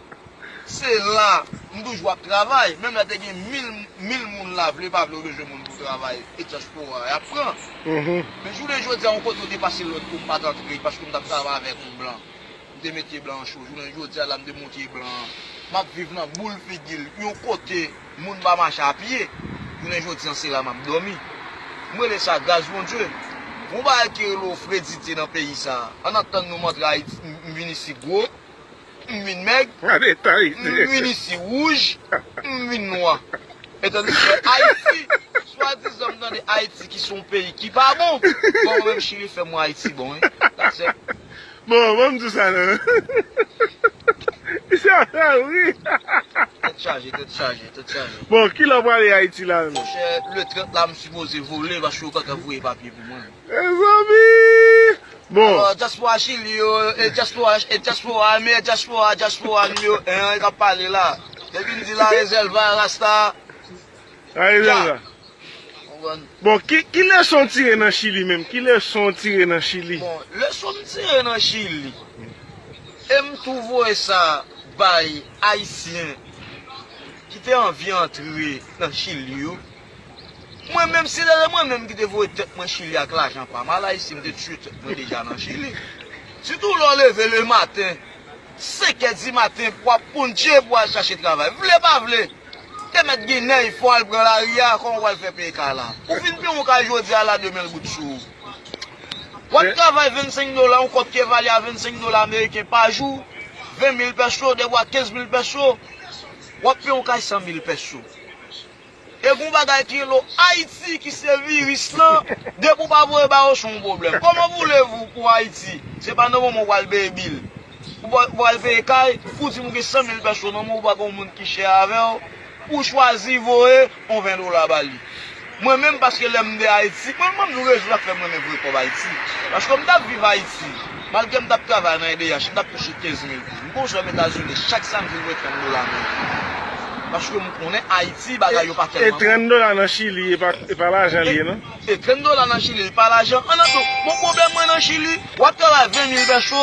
se la, m toujou ap travay. Menm lè te gen mil, mil moun la, vle pa vle, ou bezwen moun pou travay, e dyaspora a, y ap pran. Men jounen jodi a, yon kote ou te pase lòt kou, m pa t antre, paske m t ap travay avèk yon blan. M te mete blan an cho. Jounen jodi a la, m te montre blan an. M ap viv nan boul figi l. Yon kote, moun pa mache a pye. Jounen jodi a, se la m ap dòmi. M rele sa gras Bondye. Gon bagay ki rele ofredite nan peyi sa. Ann atann nou m antre Ayiti, m, m vin isi gwo, m vin mèg, m vin isi wouj, m vin nwa. Etandike Ayiti, swadizan m tande Ayiti ki se yon peyi ki pa bon. Bon, mwen menm Chili fè m wè Ayiti bon, wi. That's it. Bon, ban m di w sa non. Misye ap fè ri. Tèt chaje, tèt chaje, tèt chaje. Bon, kilè w prale Ayiti la menm? Monchè, le trant la, m sipoze vole paske yo paka voye papye pou mwen. Mezanmi! Bon. Alò, dyaspora Chili yo, e dyaspora, e dyaspora, men dyaspora, dyaspora nou yo, en, k ap pale la. Depi m di la rezèv a rasta, a rezèv la. Konprann? Bon, ki, ki leson w tire nan Chili menm? Ki leson w tire nan Chili? Bon, leson m tire nan Chili, e m tou voye sa bay Ayisyen ki te anvi antre nan Chili yo. Mwen menm, si se te mwen menm ki te voye tèt mwen Chili ak lajan pa m al Ayiti, m te tiye tèt mwen deja nan Chili. Sitou lè w leve lematen, senkè di maten, pou w ap pounche pou w al chache travay. Vle pa vle, te mèt gen nèy, fò w al pran lari a, kòman w pral fè peye kay la? Ou fin peye yon kay jodi a la, demen l bout sou ou. W ap travay vennsenk dola, yon kòb ki evalye a vennsenk dola ameriken pa jou, ven mil pèso, dèfwa kenz mil pèso. W ap peye yon kay san mil pèso. E gon bagay ki rele Ayiti ki se viris lan, depi w pa voye ba yo se yon pwoblèm. Kòman voulez-vous pou Ayiti? Se pa nan moman w pral peye bil, w pral peye kay, pou di m ou gen san mil pèso nan men w, ou pa gen yon moun ki share avè w, ou chwazi voye yon ven dola ba li. Mwen menm, paske lè m de Ayiti, mwen, mwen m di w rezon k fè mwen renmen voye kòb Ayiti. Paske m t ap viv Ayiti, malgre m t ap travay nan E D H, m t ap touche kenz mil goud. M gon sè m Etazini, chak samdi m voye trant dola ameriken. Paske m konnen Ayiti, bagay yo pa tèlman bon. E trant dola nan Chili, e pa, e pa lajan li ye, non? E trant dola nan Chili, li pa lajan. An, an, bon, pwoblèm mwen nan Chili, w ap travay ven mil pèso,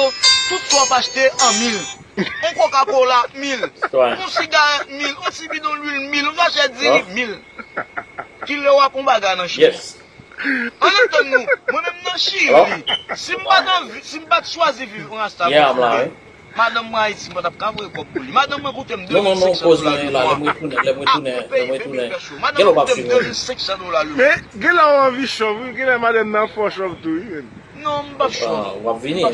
tout sa w ap achte an mil. Yon Coca-Cola, mil. Yon sigarèt, mil. Yon ti bidon lwil, mil. Yon sachè diri, mil. Kilè w ap yon bagay nan Chili? Ann antann nou, mwen menm nan Chili, si m pa t anvi, si m pa t chwazi viv yon rasta pou foumen, madanm mwen Ayiti, m pa t ap ka voye kòb pou li. Madanm mwen koute m de mil senk san dola le mwa. Ak tout peyi, ven mil pèso. Madanm mwen koute m de mil senk san dola le mwa. Men, genlè w anvi chòv, wi, genlè madanm nan ap fè w chòv tou, wi, menn. Non, m p ap chòv. W ap vini, men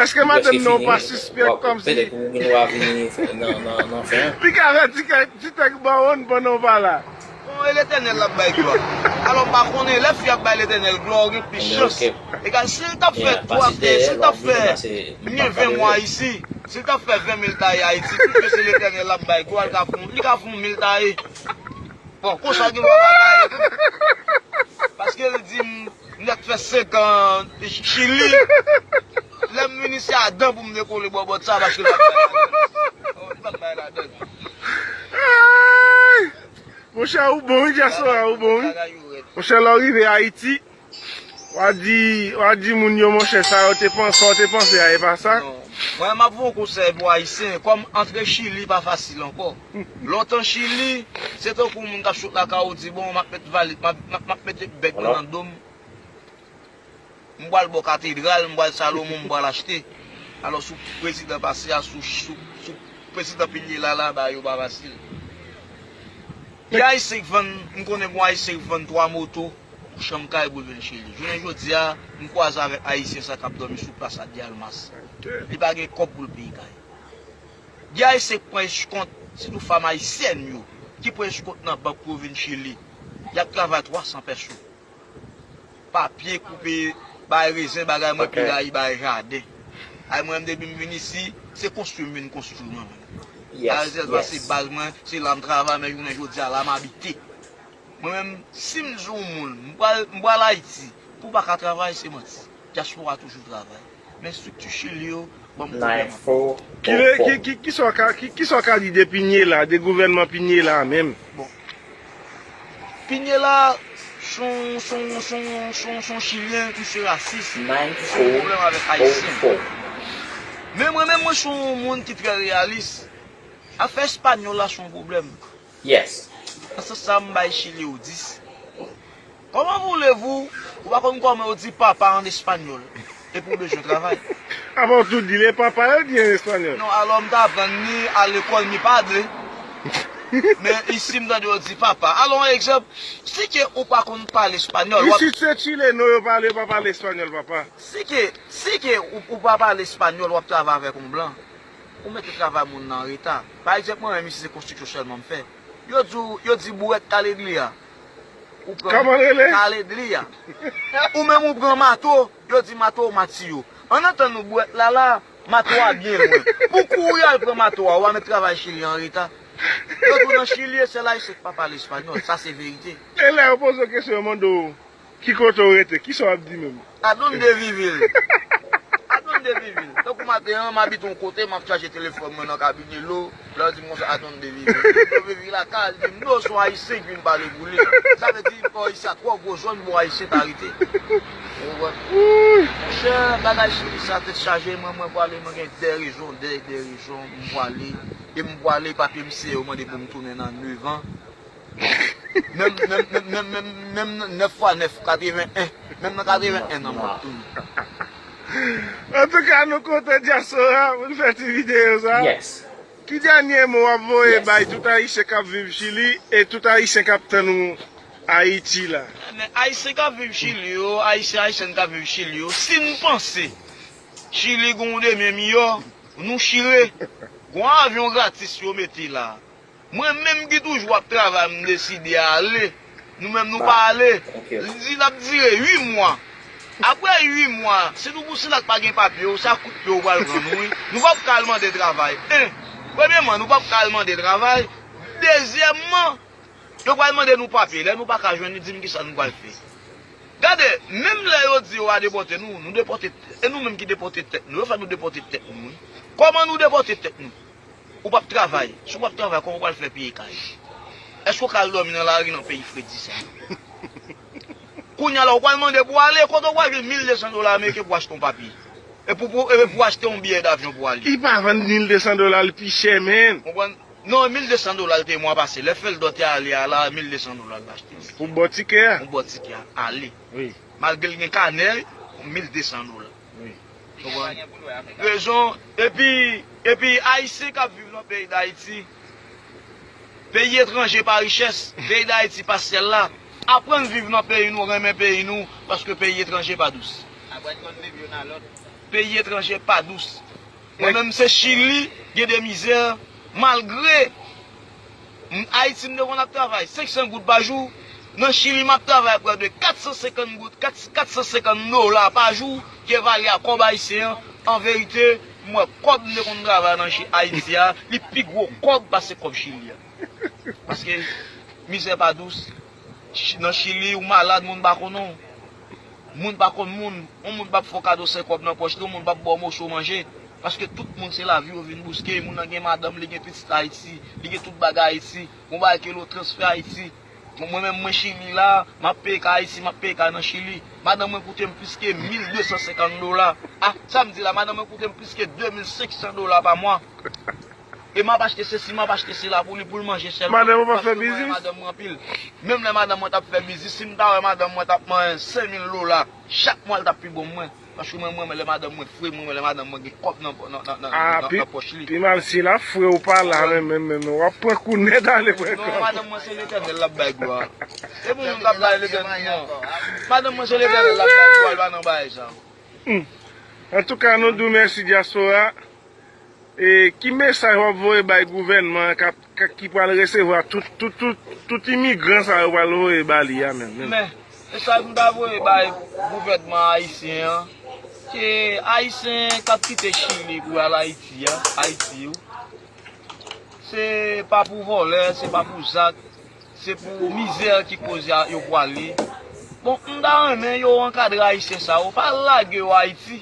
èske madanm nan w pa sispèk kòmsi? Petèt ou vin, w a vini nan, nan, nan fen an. Li ka fè ti kèk, ti tèk bawon pandan w pa la. Bon, e Letènèl l ap bay glwa. Alò, m pa konnen, lè fi ap bay Letènèl glwa, ou gen plis chans. Egal, si l t ap fè twa, si l t ap fè, m gen ven mwa isi, si l t ap fè ven mil taye Ayiti, plis ke se Letènèl l ap bay glwa, li ka fè, li ka fè yon mil taye. Bon, konsa gen dwa pa taye tou. Paske l di m, m nèk fè senk an Chili. Lè m vin isi a dan pou m dekole bò bòt sa, paske l pa t bay ladan. Li pa t bay ladan. Ay! Monchè, ou bon, wi, dyaspora, ou bon, wi. Monchè, lè w rive Ayiti, w a di, w a di moun yo, monchè, sa yo te panse, sa yo te panse a, e pa sa? Non. Mwen, m ap voye yon konsèy pou Ayisyen, kòm antre Chili pa fasil ankò. Lontan Chili, se tankou moun k ap sot lakay ou di, bon, m ap met vali-, m ap, m ap, m ap mete bèg mwen nan do m, m pral bò katedral, m pral Salomon, m pral achte. Alò, sou prezidan pase a, sou, sou, sou prezidan Pinyela la, bagay yo pa fasil. Gen Ayisyen k vann, m konnen gon Ayisyen k vann twa moto, yon chanm kay pou l vin Chili. Jounen jodi a, m kwaze avèk Ayisyen sa k ap dòmi sou plas Adi Almas. Li pa gen kòb pou l peye kay. Gen Ayisyen k pran eskont, sitou fanm ayisyèn yo, ki pran eskont nan bank pou yo vin Chili. Y ap travay twa san pèso. Papye, koupe, bay rezen, bagay mwen pi rayi, bay jaden. Ay, mwen menm, depi m vin isi, se konstwi m vin konstwi mwen menm. Ay, se baz mwen, se la m travay, men jounen jodi a, la m abite. Mwen menm, si m di yon moun, m pral, m pral Ayiti, pou w pa ka travay, se manti. Dyaspora toujou travay. Men estrikti Chili yo ban m pwoblèm anpil. Ki, ki, ki, ki sa w ka, ki, ki sa w ka di de Pinyela, de gouvènman Pinyela a menm? Bon. Pinyela, se yon, se yon, se yon, se yon, se yon Chilyen, misye rasis, misye gen pwoblèm avèk Ayisyen. Men mwen menm, mwen se yon moun ki trè reyalis. Afè espanyòl la se yon pwoblèm. Nan sans sa, m bay Chili yo dis. Comment voulez-vous, ou pa konn kòman yo di papa an espanyòl, epi w bezwen travay. Apa w tou di l e papa yo di an espanyòl? Non, alò m t aprann mi padre, mi padre. Men isi m tande yo di papa. Alò, yon egzanp, si ke ou pa konn pale espanyòl, w ap Isit se chileno yo pale, yo pa pale espanyòl, papa. Si ke, si ke ou, ou pa pale espanyòl, w ap travay avèk yon blan, ou mete travay moun nan an reta. Pa egzanp, mwen menm isi se konstriksyon sèlman m fè. Yo di w, yo di bourèt kale dli a. Ou pran Kòman l rele? Kale dli a. Ou menm ou pran mato, yo di mato matiyo. Ann antann nou bourèt la la, mato a byen lwen. Pou kouri al pran mato a, ou a met travay Chili an reta. Yo di w nan Chili, e sèl Ayisyen ki pa pale espanyòl. Sa se verite. E lè yo poze w kesyon, yo mande w, ki kote w rete? Kisa w ap di menm? Adonde vive? Adonde vive? Tankou maten an, m abite yon kote, m ap chaje telefòn mwen nan kabine lo. Lè yo di m konsa, adonde vive? Yo vive la kay, di m, no, se yon Ayisyen ki vin pale pou li. Sa vle di, bò isi a twò gwo zòn pou Ayisyen ta rete. Ou konprann? Monchè, bagay Chili sa tèt chaje, mwen, mwen pwale, mwen gen de rezon, de, de rezon, m pwale. E m pwale, papye m siyen, yo mande pou m tounen nan nevan. Menm, menm, menm, menm, menm, menm nèf fwa nèf, katreven en. Menm nan katreven en an, m ap tounen. Antouka, nou kontan dyaspora pou n fè ti videyo sa. Yes. Ki dènye mo w ap voye Yes. bay tout Ayisyen k ap viv Chili e tout Ayisyen k ap tann ou Ayiti la? Men Ayisyen k ap viv Chili yo, Ayisyen, Ayisyèn k ap viv Chili yo, si n panse Chili gen yon demen miyò, nou chire. Gon avyon gratis yo mete la. Mwen menm ki toujou ap travay, m deside ale. Nou menm nou pa ale. Li di l ap dire uit mwa. Apre uit mwa, si nou pou sila k pa gen papye yo, se ak kout pye yo pral pran nou, wi. Nou p ap ka al mande travay. En, premyèman, nou p ap ka al mande travay. Dezyèmman, yo pral mande nou papye. Lè nou pa ka jwenn li, di m kisa nou pral fè. Gade, menm lè yo di yo a depòte nou, nou depòte, e nou menm ki depòte tèt nou, yo fè nou depòte tèt nou, wi. Kòman nou depòte tèt nou? Ou p ap travay. Si w p ap travay, kòman w pral fè peye kay? Èske w ka al dòmi nan lari nan peyi fredi sa? Kounye a la, w pral mande pou w ale, kote w pral jwenn mil de san dola ameriken pou w achte yon papye? E pou, pou, e pou w achte yon biyè davyon pou w ale? Li pa vann mil de san dola, li pi chè, menn. Konprann? Non, mil de san dola l te ye mwa pase. Lè Feldo te ale a la, mil de san dola l t achte. Pou bò tikè a? Pou bò tikè a, ale. Wi. Malgre l gen kanè, mil de san dola. Wi. Ou konprann? Rezon, epi, epi Ayisyen k ap viv nan peyi Dayiti, peyi etranje pa richès, peyi Dayiti pa syèl la. Aprann viv nan peyi nou, renmen peyi nou, paske peyi etranje pa dous. Aprann konn viv youn a lòt. Peyi etranje pa dous. Mwen menm se Chili, gen de mizè, malgre m, Ayiti m te konn ap travay senk san goud pa jou, nan Chili m ap travay prè de kat san senkant goud, kat, kat san senkant dola pa jou, ki ekivale a kòb ayisyen an. An verite, m wè kòb m te konn travay nan Chi-, Ayiti a, li pi gwo kòb pase kòb Chili a. Paske mizè pa dous. Chi-, nan Chili, ou malad, moun pa konnen w. Moun pa konn moun. Yon moun p ap fè w kado senk kòb nan pòch li, yon moun p ap ba w moso manje. Paske tout moun se lavi yo vin bouske. Moun nan gen madanm, li gen pitit Ayiti, li gen tout bagay Ayiti. Gon bagay ke lo transfè Ayiti. Bon, mwen menm, mwen Chili la, m ap peye kay Ayiti, m ap peye kay nan Chili. Madanm mwen koute m plis ke mil de san senkant dola. A, sa m di la, madanm mwen koute m plis ke de mil senk san dola pa mwa. E m ap achte sesi, m ap achte sela pou li, pou l manje sèlman. Madanm ou pa fè biznis? Paske mwen renmen madanm mwen anpil. Menm lè madanm mwen t ap fè biznis, si m ta wè madanm mwen t ap manyen senk mil dola chak mwa, l t ap pi bon mwen. Paske mwen, mwen renmen lè madanm mwen fre, mwen renmen lè madanm mwen gen kòb nan, nan, nan, nan, nan, nan pòch li. Pi mal si l ap fre ou pa la, men, men, men, men, w ap pran kou nèt ale pran kòb. Non, madanm mwen se Letènèl l ap bay glwa. Se pou moun k ap bay Letènèl, non. Madanm mwen se Letènèl l ap bay glwa, l pa nan bagay sa. Hmm. Antouka, nou di w mèsi, dyaspora. E ki mesaj w ap voye bay gouvènman an k ap, k ap, ki pral resevwa tout, tout, tout, tout imigran sa yo pral voye ba li a menm, menm? Men, mesaj m ta voye bay gouvènman ayisyen an, ke ayisyen k ap kite Chili pou al Ayiti a, Ayiti yo, se pa pou vòlè, se pa pou zak, se pou mizè ki koz a, yo pwale. Bon, m ta renmen yo ankadre ayisyen sa yo, pa lage yo Ayiti.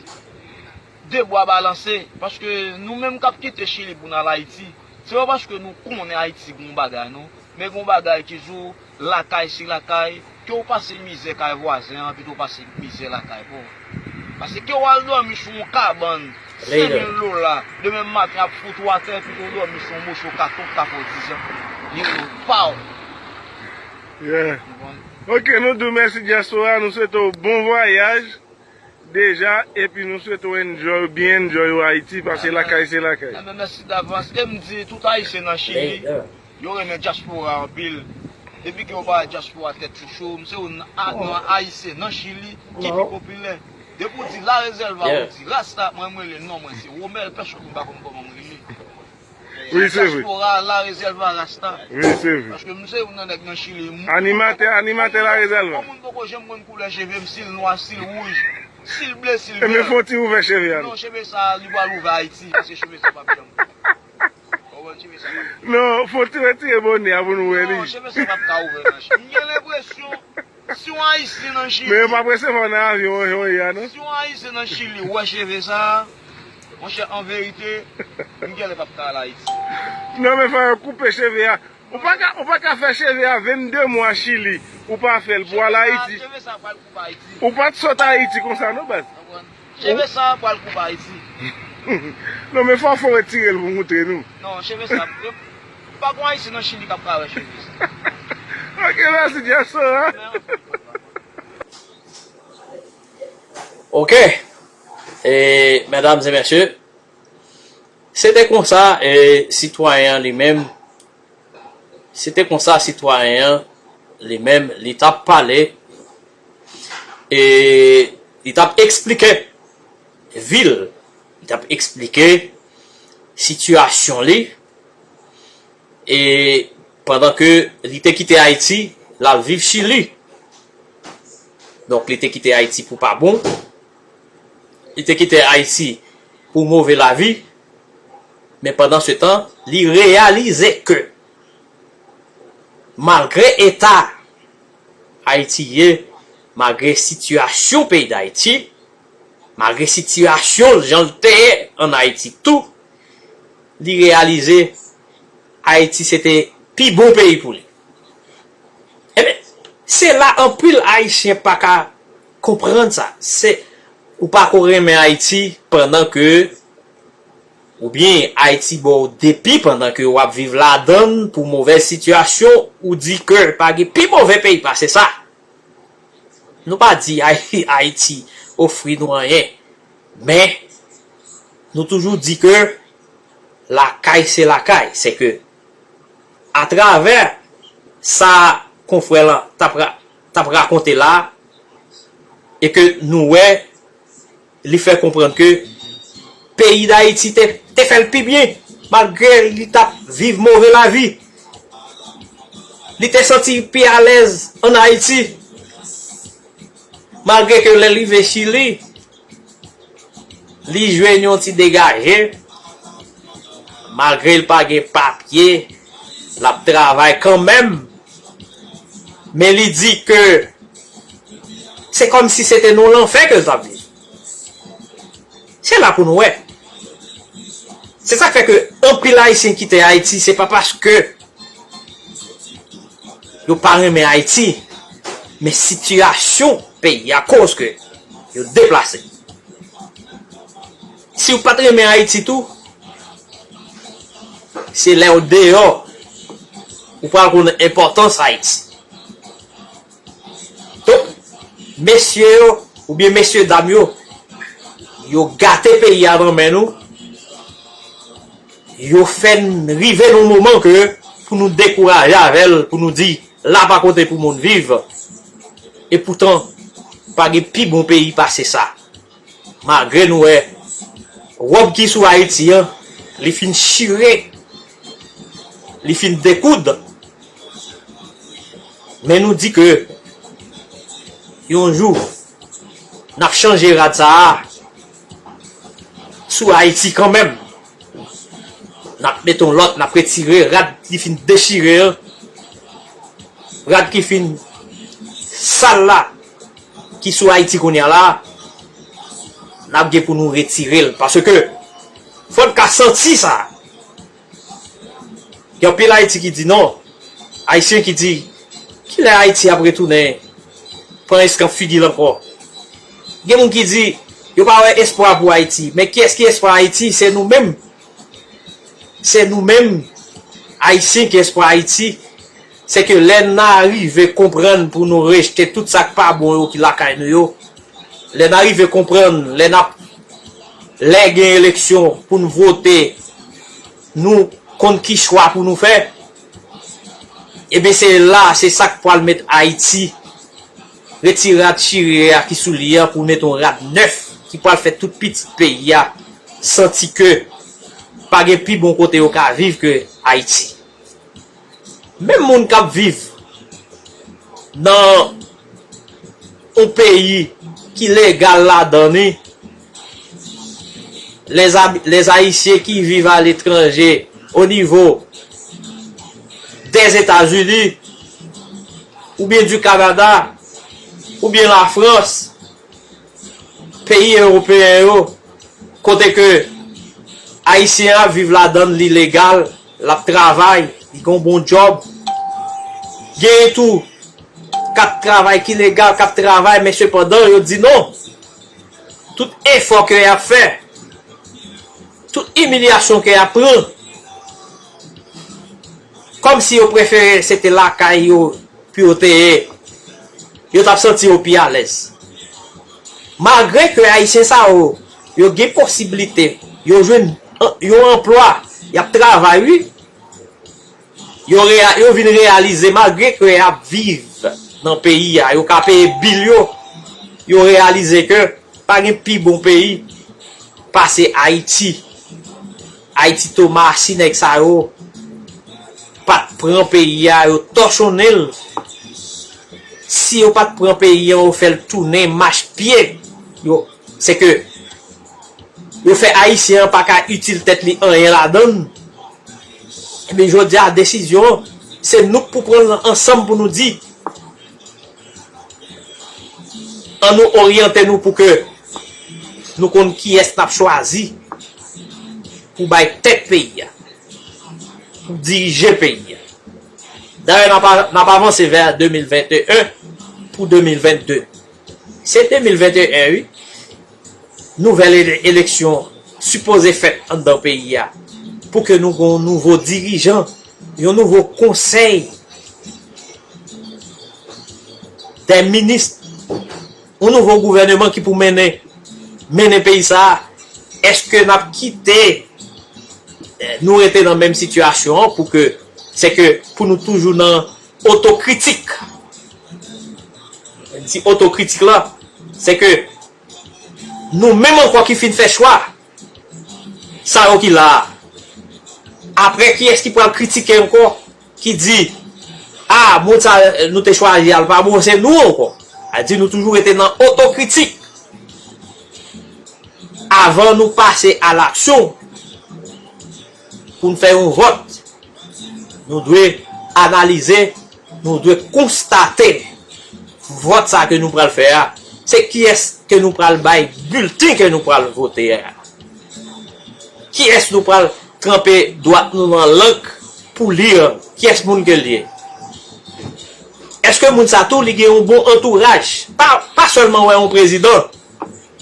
De bwa balanse, paske nou menm k ap kite Chili pou n al Ayiti, se pa paske nou konnen Ayiti gon bagay non, men gon bagay ki di w lakay se lakay, ke w pase mizè kay vwazen an pito w pase mizè lakay pa w. Paske ke w al dòmi sou yon kabann senk mil dola, demen maten ap fout ou atè pito w dòmi sou yon moso katon k ka fè w diz an. Li pou pa w. Yeah. Ok, nou di w mèsi dyaspora, nou swete w bon vwayaj. Deja, epi nou swete w enjoy, byen enjoy w Ayiti, paske lakay se lakay. Enben, mèsi davans. E m di tout Ayisyen nan Chili, Yo renmen dyaspora anpil. Depi ke yo pa wè dyaspora tèt yo cho, m se youn nan a- nan Ayisyen nan Chili ki pi popilè. Depi w di La Reserva, ou di Rasta, mwen, m rele non mwen se Romel, pèsonn m pa konn kòman m rele. Wi, se vre. Dyaspora La Reserva Rasta. Wi, se vre. Paske m se youn nan nèg nan Chili. Animatè, animatè La Reserva. Yon moun poko janm konn koulè cheve m, si l nwa, si l wouj, si l ble, si l vè. Ebyen, fon ti ouvè cheve a. Non, cheve sa, li pral ouvè Ayiti, paske cheve sa p ap janm. Ou konprann, cheve sa p ap janm. Non, fon ti retire bòne a pou nou wè li. Non, cheve sa p ap ka ouvè nan Chili. M gen lenpresyon, si yon Ayisyen nan Chili. Men yo p ap resevwa nan avyon jan w ye a, non? Si yon Ayisyen nan Chili wè cheve sa, monchè, an verite, m genlè p ap ka al Ayiti. Non, men fò yo koupe cheve a. Ou pa ka, ou pa ka fè cheve a vennde mwa Chili, ou pa fè l pou al Ayiti. Cheve sa pral koupe Ayiti. Ou pa t sot Ayiti konsa, non, baz. Cheve sa pral koupe Ayiti. Non, men fò fon retire l pou moutre nou. Non, cheve sa. Pa gon Ayisyen nan Chili k ap ka wè cheve sa. Ok, mèsi, dyaspora. Ok. E, medam e mesye, se te konsa, e, sitwayen an li menm, se te konsa sitwayen an li menm, li t ap pale, e, li t ap eksplike vi l, li t ap eksplike sitiyasyon li, e pandan ke li te kite Ayiti, l al viv Chili. Donk, li te kite Ayiti pou pa bon. Li te kite Ayiti pou move lavi. Men pandan se tan, li reyalize ke malgre eta Ayiti ye, malgre sitiyasyon peyi Dayiti, malgre sitiyasyon l jan l te ye ann Ayiti tou, li reyalize Ayiti se te pi bon peyi pou li. Ebyen, se la anpil Ayisyen pa ka konprann sa. Se, ou pa ko renmen Ayiti pandan ke, oubyen Ayiti ba w depi pandan ke w ap viv ladan l pou movèz sitiyasyon, ou di ke pa gen pi move peyi pase sa. Nou pa di Ay- Ayiti ofri nou anyen, men nou toujou di ke lakay se lakay. Se ke atravè sa konfrè lan t ap ra- t ap rakonte la, e ke nou wè, li fè konprann ke peyi Dayiti te, te fè l pi byen, malgre li t ap viv move lavi. Li te santi pi alèz ann Ayiti. Malgre ke lè l rive Chili, li jwenn yon ti degaje. Malgre l pa gen papye, l ap travay kanmenm. Men li di ke se kòmsi se te nan lanfè ke l t ap viv. Se la pou nou wè. Se sa k fè ke anpil Ayisyen kite Ayiti, se pa paske yo pa renmen Ayiti, men sitiyasyon peyi a koz ke yo deplase. Si w pa t renmen Ayiti tou, se lè w deyò, ou pral konn enpòtans Ayiti. Donk, mesye yo, oubyen mesye dam yo, yo gate peyi a nan men nou, yo fè n rive nan moman ke pou nou dekouraje avè l, pou nou di, la pa kote pou moun viv. Epoutan, pa gen pi bon peyi pase sa. Malgre nou wè wòb ki sou Ayiti an, li fin chire, li fin dekoud. Men nou di ke yon jou, n ap chanje rad sa a sou Ayiti kanmenm. N ap mete yon lòt, n ap retire rad ki fin dechire an, rad ki fin sal la, ki sou Ayiti kounye a la, n ap gen pou nou retire l. Paske fò n ka santi sa. Gen anpil Ayiti ki di non. Ayisyen ki di, kilè Ayiti ap retounen pran eskanp figi l ankò? Gen moun ki di, yo pa wè espwa pou Ayiti. Men kiyès ki espwa Ayiti? Se nou menm. Se nou menm, Ayisyen, ki espwa Ayiti. Se ke lè n a rive konprann pou nou rejte tout sa k pa bon yo ki lakay nou yo, lè n a rive konprann, lè n ap, lè gen eleksyon pou n vote, nou konn ki chwa pou nou fè. Ebyen se la, se sa k pral met Ayiti, retire rad chire a ki sou li a pou met yon rad nèf ki pral fè tout pitit peyi a santi ke pa gen pi bon kote yo ka viv ke Ayiti. Menm moun k ap viv nan yon peyi ki legal ladan li, les, les Ayisyen ki viv aletranje, o nivo des États-Unis, oubyen du Canada, oubyen Lafrans, peyi ewopeyen yo, kote ke Ayisyen ap viv ladan li legal, l ap travay, li gen yon bon djòb. Gen tou k ap travay ki legal, k ap travay, men sepandan, yo di non. Tout efò ke y ap fè, tout imilyasyon ke y ap pran, kòmsi yo prefere se te lakay yo pou yo te ye, yo t ap santi yo pi alèz. Malgre ke Ayisyen sa yo, yo gen posiblite, yo jwenn an- yon anplwa, y ap travay, wi. Yo, reya- yo vin reyalize, malgre ke y ap viv nan peyi a, yo ka peye bil yo, yo reyalize ke pa gen pi bon peyi pase Ayiti. Ayiti Toma, si nèg sa yo pa t pran peyi a, yo tòchonnen l. Si yo pa t pran peyi an, yo fè l tounen mach pye. Yo, se ke yo fè Ayisyen an pa ka itil tèt li anyen ladan l. Ebyen, jodi a, desizyon an, se nou k pou pran l ansanm pou nou di, ann nou oryante nou pou ke nou konn kiyès n ap chwazi pou bay tèt peyi a, pou dirije peyi a. Dayè, n ap, n ap avanse vè de mil venteyen pou de mil vennde. Se de mil venteyen, wi. Nouvèl ele- eleksyon sipoze fèt anndan peyi a pou ke nou gen yon nouvo dirijan, yon nouvo konsèy dè minis, yon nouvo gouvèneman ki pou mennen, mennen peyi sa a. Èske n ap kite, eh, nou rete nan menm sitiyasyon an pou ke, se ke pou nou toujou nan otokritik? Di otokritik la, se ke nou menm ankò ki fin fè chwa sa yo ki la a. Apre, kiyès ki pral kritike ankò, ki di, a, moun sa nou te chwazi a l pa bon, se nou ankò. A di nou toujou rete nan otokritik. Avan nou pase a laksyon pou n fè yon vòt, nou dwe analize, nou dwe konstate vòt sa ke nou pral fè a. Se kiyès ke nou pral bay bilten ke nou pral vote a? Kiyès nou pral tranpe dwat nou nan lank pou li an? Kiyès moun ke l ye? Èske moun sa tou li gen yon bon antouraj? Pa, pa sèlman wè yon prezidan.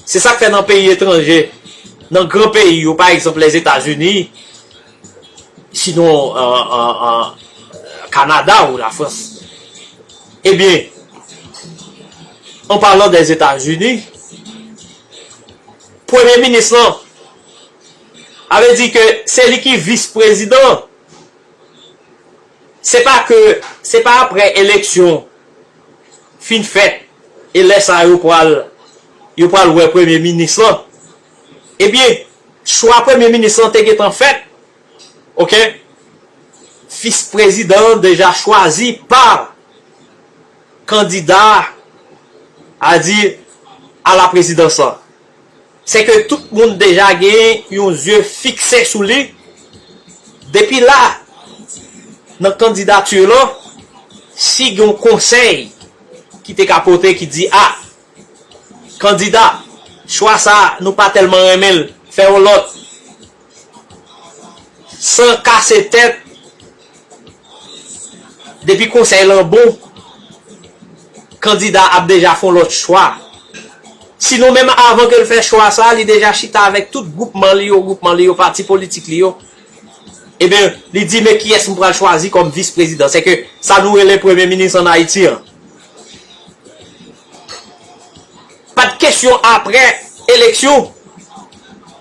Se sa k fè nan peyi etranje, nan gran peyi yo, pa egzanp, Lèzetazini, sinon, an, an, an, Kanada ou Lafrans. Ebyen, an palan dèzetazini, premye minis lan, sa vle di ke se li ki vis prezidan. Se pa ke, se pa apre eleksyon fin fèt, e lè sa yo pral, yo pral wè premye minis lan. Ebyen, chwa premye minis lan te gentan fèt, oke? Vis prezidan an deja chwazi pa kandida a di a la prezidans lan. Se ke tout moun deja gen yon zye fikse sou li. Depi la, nan kandidati lan, si gen yon konsèy ki te ka pote ki di, a, kandida, chwa sa, nou pa tèlman renmen l, fè yon lòt. San kase tèt, depi konsèy lan bon, kandida ap deja fè yon lòt chwa. Sinon, menm avan ke l fè chwa sa, li deja chita avèk tout gwoupman li yo, gwoupman li yo, pati politik li yo. Ebyen, li di, men kiyès m pral chwazi kòm vis prezidan? Se ke sa nou rele premye minis ann Ayiti an. Pa t kesyon apre eleksyon,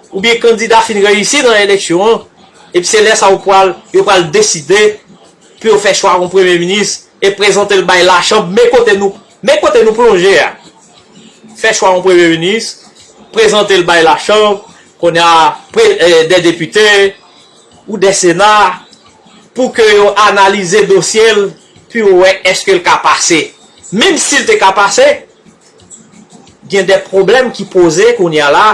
oubyen kandida fin reyisi nan eleksyon an, epi se lè sa yo pral, yo pral deside pou yo fè chwa yon premye minis e prezante l bay lachanm, men kote nou, men kote nou plonje a. Fè chwa yon premye minis, prezante l bay lachanm, kounye a, pre- eh, de depite ou de sena, pou ke yo analize dosye l, pou yo wè èske l ka pase. Menm si l te ka pase, gen de pwoblèm ki poze kounye a la.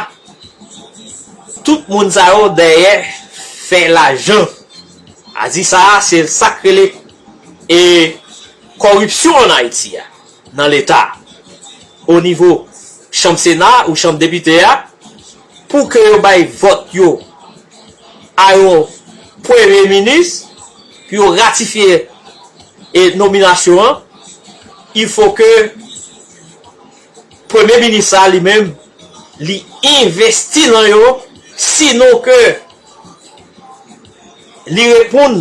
Tout moun sa yo dèyè fè lajan. A di sa, se sa k rele e kòripsyon ann Ayiti a, nan Leta, o nivo chanm Sena ou chanm depite a, pou ke yo bay vòt yo a yon premye minis, pou yo ratifye e nominasyon an, il faut que premye minis sa li menm, li envesti nan yo, sinon ke li reponn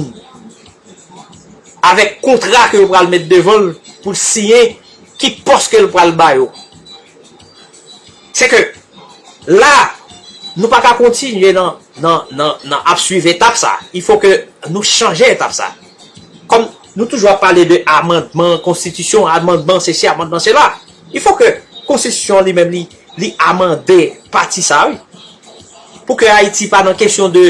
avèk kontra ke yo pral met devan l pou l siyen, ki pòs ke l pral ba yo. Se ke la, nou pa ka kontinye nan, nan, nan, nan ap swiv etap sa. Il faut que nou chanje etap sa. Kòm nou toujou ap pale de amandman konstitisyon, amandman sesi, amandman sela, il faut que konstitisyon li menm li, li amande pati sa, wi. Pou ke Ayiti pa nan kesyon de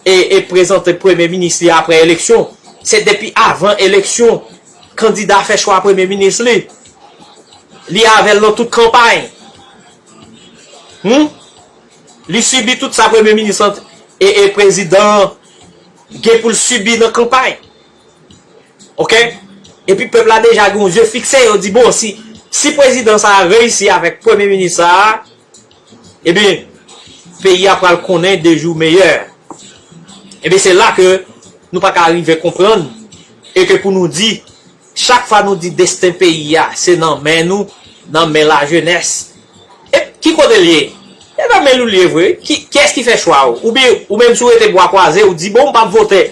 e, e prezante premye minis li apre eleksyon. Se depi avan eleksyon, kandida fè chwa premye minis li. Li avè l nan tout kanpay. Hmm? Li sibi tout sa premye minis lan e, e prezidan gen pou l sibi nan kanpay. Oke? Epi pèp la deja gen yon zye fikse, yo di, bon, si, si prezidan sa a reyisi avèk premye minis sa a, ebyen, peyi a pral konnen de jou meyè. Ebyen, se la ke nou pa ka rive konprann, e ke pou nou di, chak fwa nou di desten peyi a, se nan men nou, nan men lajenès. E ki kote l ye? E nan men nou l ye vre. Ki, kiyès ki fè chwa ou? Oubyen, ou menm si w rete bwa kwaze, ou di, bon, m p ap vote.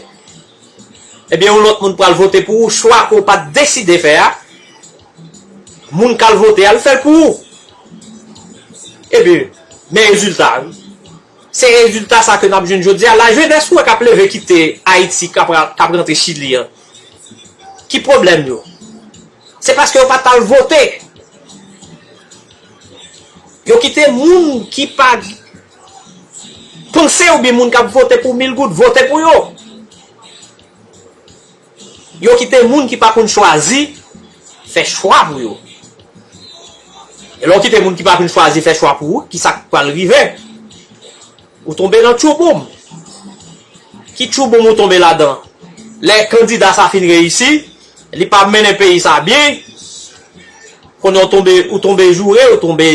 Ebyen, yon lòt moun pral vote pou ou, chwa ke w pa t deside fè a, moun k al vote a, l fè l pou ou. Ebyen, men rezilta, wi. Se rezilta sa ke n ap jwenn jodi a. Lajenès ou wè k ap leve kite Ayiti, k ap, k ap rantre Chili an. Ki pwoblèm yo? Se paske yo pa t al vote. Yo kite moun ki pa panse oubyen moun k ap vote pou mil goud vote pou yo. Yo kite moun ki pa konn chwazi fè chwa pou yo. E lè w kite moun ki pa konn chwazi fè chwa pou ou, ki sa k pral rive? Ou tonbe nan tchouboum. Ki tchouboum ou tonbe ladan? Lè kandida sa fin reyisi, li pa mennen peyi sa byen, konnen w tonbe, ou tonbe joure, ou tonbe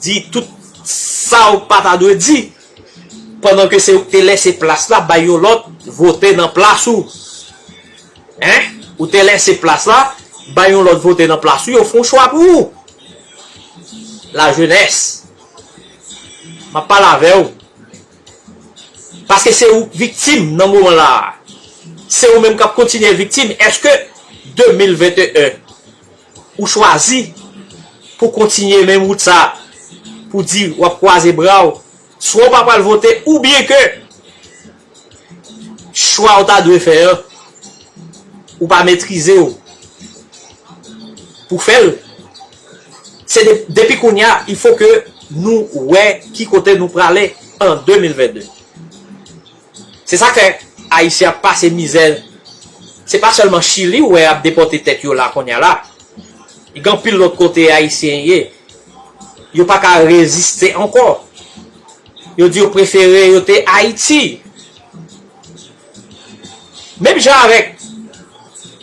di tout sa w pa ta dwe di, pandan ke se ou k te lèse plas la bay yon lòt vote nan plas ou. Hein? Ou te lèse plas la bay yon lòt vote nan plas ou, yo fè yon chwa pou ou. Lajenès, m ap pale avè w. Paske se ou k viktim nan moman la a. Se ou menm k ap kontinye viktim. Èske de mil venteyen, ou chwazi pou kontinye menm wout sa, pou di w ap kwaze bra w, swa w pa pral vote, oubyen ke chwa w ta dwe fè an, ou pa metrize w pou fè l. Se de, depi kounye a, il faut que nou wè ki kote nou prale an de mil venteyen. Se sa k fè Ayisyen ap pase mizè. Se pa sèlman Chili ou wè ap depòte tèt yo la kounye a la. Gen anpil lòt kote Ayisyen ye. Yo pa ka reziste ankò. Yo di yo prefere yo te Ayiti. Menm jan avèk,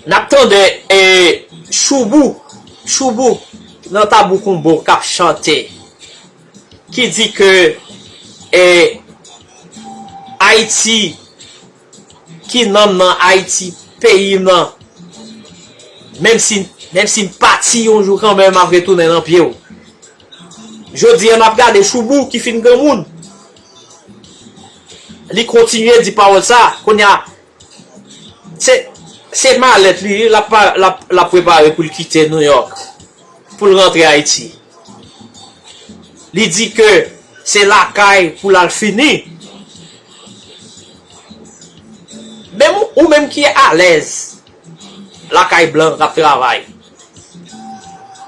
n ap tande, e, Choubou, Choubou, nan Tabou Konbo k ap chante, ki di ke, e, Ayiti, ki nanm nan Ayiti, peyi m nan, menm si, menm si m pati yon jou kanmenm, m ap retounen nan pye w. Jodi a, n ap gade Choubou ki fin granmoun. Li kontinye di pawòl sa. Kounye a, se, se malèt li, l ap pa, l ap, l ap prepare pou l kite New York, pou l rantre Ayiti. Li di ke se lakay pou l al fini. Menm ou, ou menm ki alèz, lakay blan k ap travay.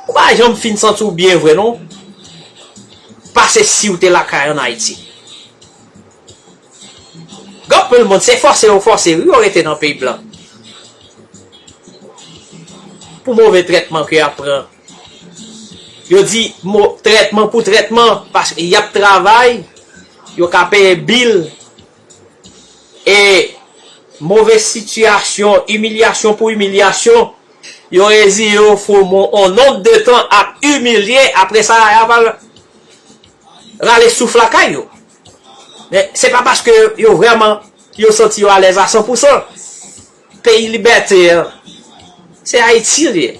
Ou pa janm fin santi w byen vre non. Pase si w te lakay ann Ayiti. Gen anpil moun, se fòse yo fòse wi, yo rete nan peyi blan. Pou move trètman ke y ap pran. Yo di mo, trètman pou trètman, paske y ap travay, yo ka peye bil, e move sitiyasyon, imilyasyon pou imilyasyon, yo reziye yo fè on nonb de tan ap imilye, apre sa, y ap al rale souf lakay yo. Men, se pa paske yo vrèman, yo santi yo alèz a san pou san. Peyi libète an, se Ayiti li ye.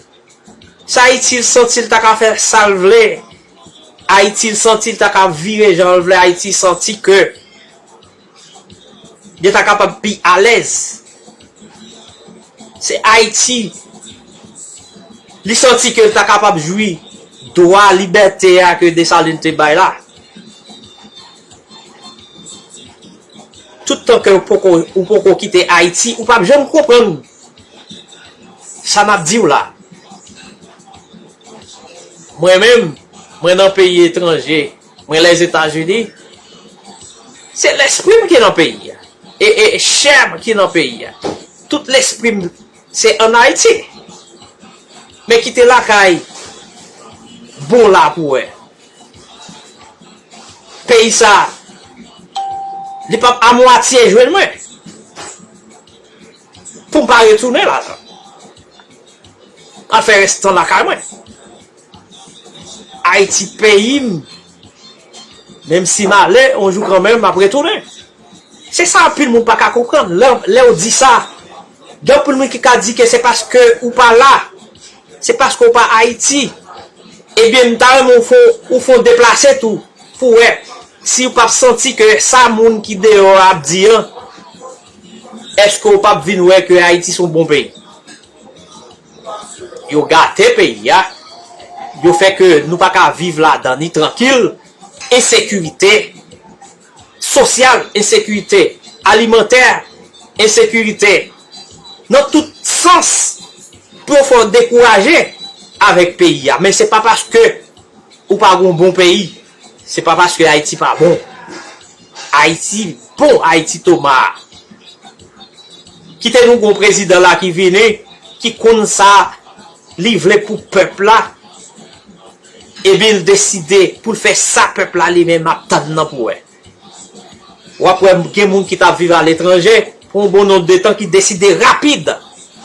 Se Ayiti l santi l ta ka fè sa l vle. Ayiti l santi l ta ka vire jan l vle. Ayiti santi ke li ta kapab pi alèz. Se Ayiti li santi ke l ta kapab jwi dwa libète a ke Desalin te bay la. Tout tan ke ou poko, ou poko kite Ayiti, ou p ap janm konprann sa m ap di w la. Mwen menm, mwen nan peyi etranje, mwen Lèzetazini, se lespri m ki nan peyi a. E, e chè m ki nan peyi a. Tout lespri m se ann Ayiti. Men kite lakay bon la pou wè. Peyi sa, li p ap amwatye jwenn mwen. Pou m pa retounen la. Al fè rès tan lakay mwen. Ayiti peyi m. Menm si m ale, yon jou kanmenm, m ap retounen. Se sa anpil moun pa ka konprann. Lè, lè w di sa, gen anpil moun ki ka di ke se paske ou pa la, se paske ou pa Ayiti. Ebyen, m ta renmen ou fè, ou fè yon deplase tou, pou wè si ou p ap santi ke sa moun ki deyò a ap di an, èske ou p ap vin wè ke Ayiti se yon bon peyi? Yo gate peyi a, yo fè ke nou pa ka viv ladan ni trankil, ensekirite sosyal, ensekirite alimantè, ensekirite nan tout sans pou yo fè w dekouraje avèk peyi a. Men se pa paske ou pa gon bon peyi, se pa paske Ayiti pa bon. Ayiti bon, Ayiti toma. Kite nou gon prezidan la ki vini, ki konn sa li vle pou pèp la, epi l deside pou l fè sa pèp la li menm ap tann nan pou wè. W ap wè gen moun ki t ap viv aletranje pou yon bon nonb de tan ki deside rapid,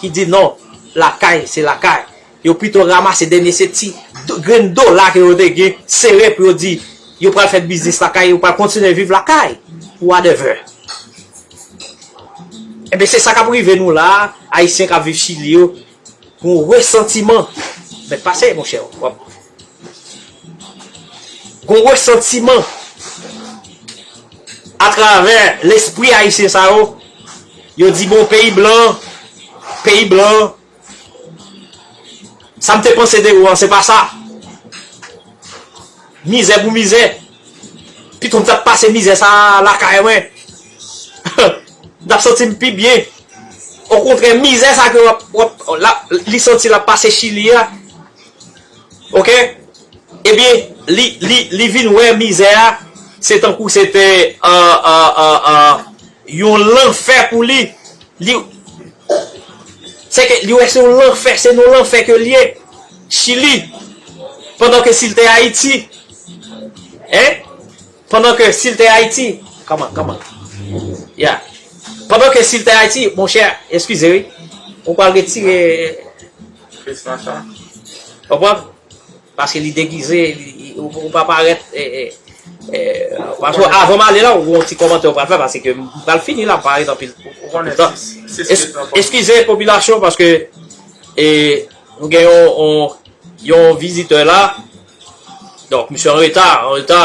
ki di non, lakay se lakay. Yo pito ranmase dènye se ti do, grenn dola ke yo te gen, sere pou yo di yo pral fè biznis lakay, yo pral kontinye viv lakay, whatever. Ebyen, se sa k ap rive nou la, Ayisyen k ap viv Chili yo, gon resantiman. Mèt pase, monchè, w ap gon resantiman atravè lespri ayisyen sa yo. Yo di, bon, peyi blan, peyi blan, sa m te panse de ou an, se pa sa. Mizè pou mizè. Pito m t ap pase mizè sa a lakay mwen. M t ap santi m pi byen. Okontrè, mizè sa ke w ap, w ap, l ap, li santi l ap pase Chili a. Oke? Ebyen, li, li, li vin wè mizè a, se tankou se te, euh, euh, euh, euh, yon lanfè pou li. Li, se ke li wè se yon lanfè, se nan lanfè ke l ye. Chili, pandan ke si l te Ayiti, en? Pandan ke si l te Ayiti, kòman, kòman? Ya. Pandan ke si l te Ayiti, monchè, eskize wi, ou pral retire Face mask la. Konprann? Paske li degize, li, ou, ou pa parèt, e, e, e, paske avan m ale la, ou gon ti kòmantè ou pral fè, paske m pral fini la, m pa ret anpil, ou konnen anpil tan. Eskize popilasyon, paske, e, nou gen yon, yon, yon vizitè la. Donk, misye an reta, an reta.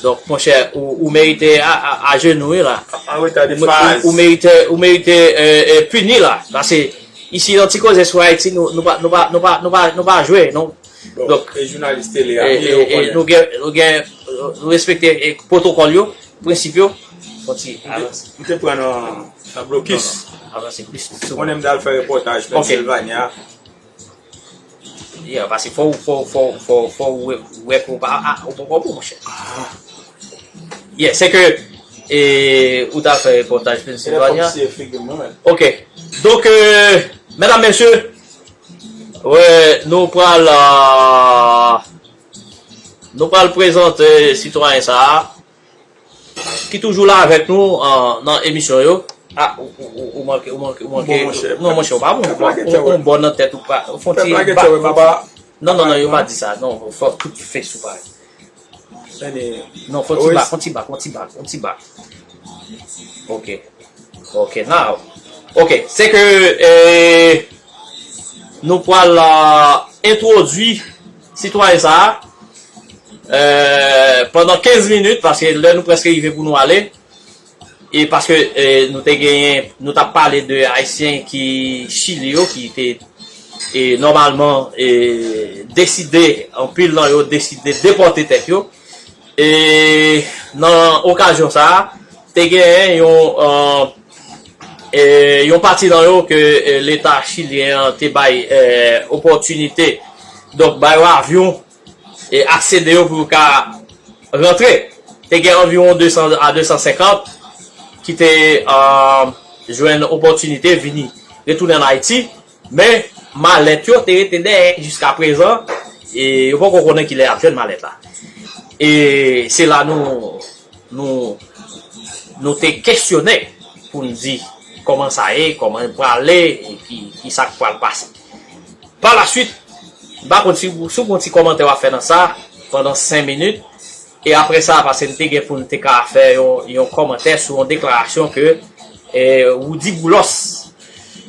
Donk, monchè, ou, ou merite a, a, ajenou, wi, la. An reta de faz. Ou, ou merite, ou merite, e, e, pini, la. Paske, isi, nan ti koze sou Ayiti, nou, nou pa, nou pa, nou pa, nou pa, nou pa jwe, non. Bon, donk, e jounalis tele a, e, e, e, nou gen, nou gen, nou respekte, e, pwotokòl yo, prensip yo. Fò ti avanse. M te pran nan, nan blokis. Avanse plis. Konnen m t al fè repòtaj Pennsylvania. Yeah, paske fò, fò, fò, fò, fò ou wè, wè ke ou pa, ah, ou poko bon, monchè. Yeah, se ke, e, ou ta fè repòtaj Pennsylvania. Ok. Donk, e, medam, mesye, wè, nou pral, ah, nou pral prezante sitwayen sa a, ki toujou la avèk nou, ah, nan emisyon yo. Ah, ou, ou, ou, ou manke, ou manke, ou manke. Bon, monchè, non, monchè, ou pa bon. Ou, ou bon nan tèt ou pa. Fon ti bak, fon ti bak. Non, non, non, yo pa di sa. Non, fò tout fes ou pa. Non, fon ti bak, fon ti bak, fon ti bak, fon ti bak. Ok. Ok, now. Ok, se ke, eh, nou pral, ah, entwodui sitwayen sa a, eh, pandan kenz minit, paske lè nou prèske rive pou nou ale, e paske, eh, nou te genyen, nou t ap pale de Ayisyen ki Chili yo, ki te, e nòmalman, e deside, anpil nan yo deside depòte tèt yo. E nan okazyon sa a, te genyen yon, eh, e yon pati nan yo ke, eh, Leta chilyen an te bay, eh, opòtinite, donk, ba yo avyon, e aksede yo pou yo ka rantre. Te gen anviwon de san a de san senkant ki te, ah, jwenn opòtinite vini retounen ann Ayiti, men malèt yo te rete dèyè jiska prezan, e yo poko konnen kilè y ap jwenn malèt la. E se la nou, nou, nou te kesyone pou n di kòman sa ye, kòman l prale, e ki, ki sa k pral pase. Pa la swit, m pa konn si, si w gen yon ti kòmantè w ap fè nan sa, pandan senk minit, e apre sa, paske n te gen pou n te ka fè yon, yon kòmantè sou yon deklarasyon ke, eh, Roudy Boulos,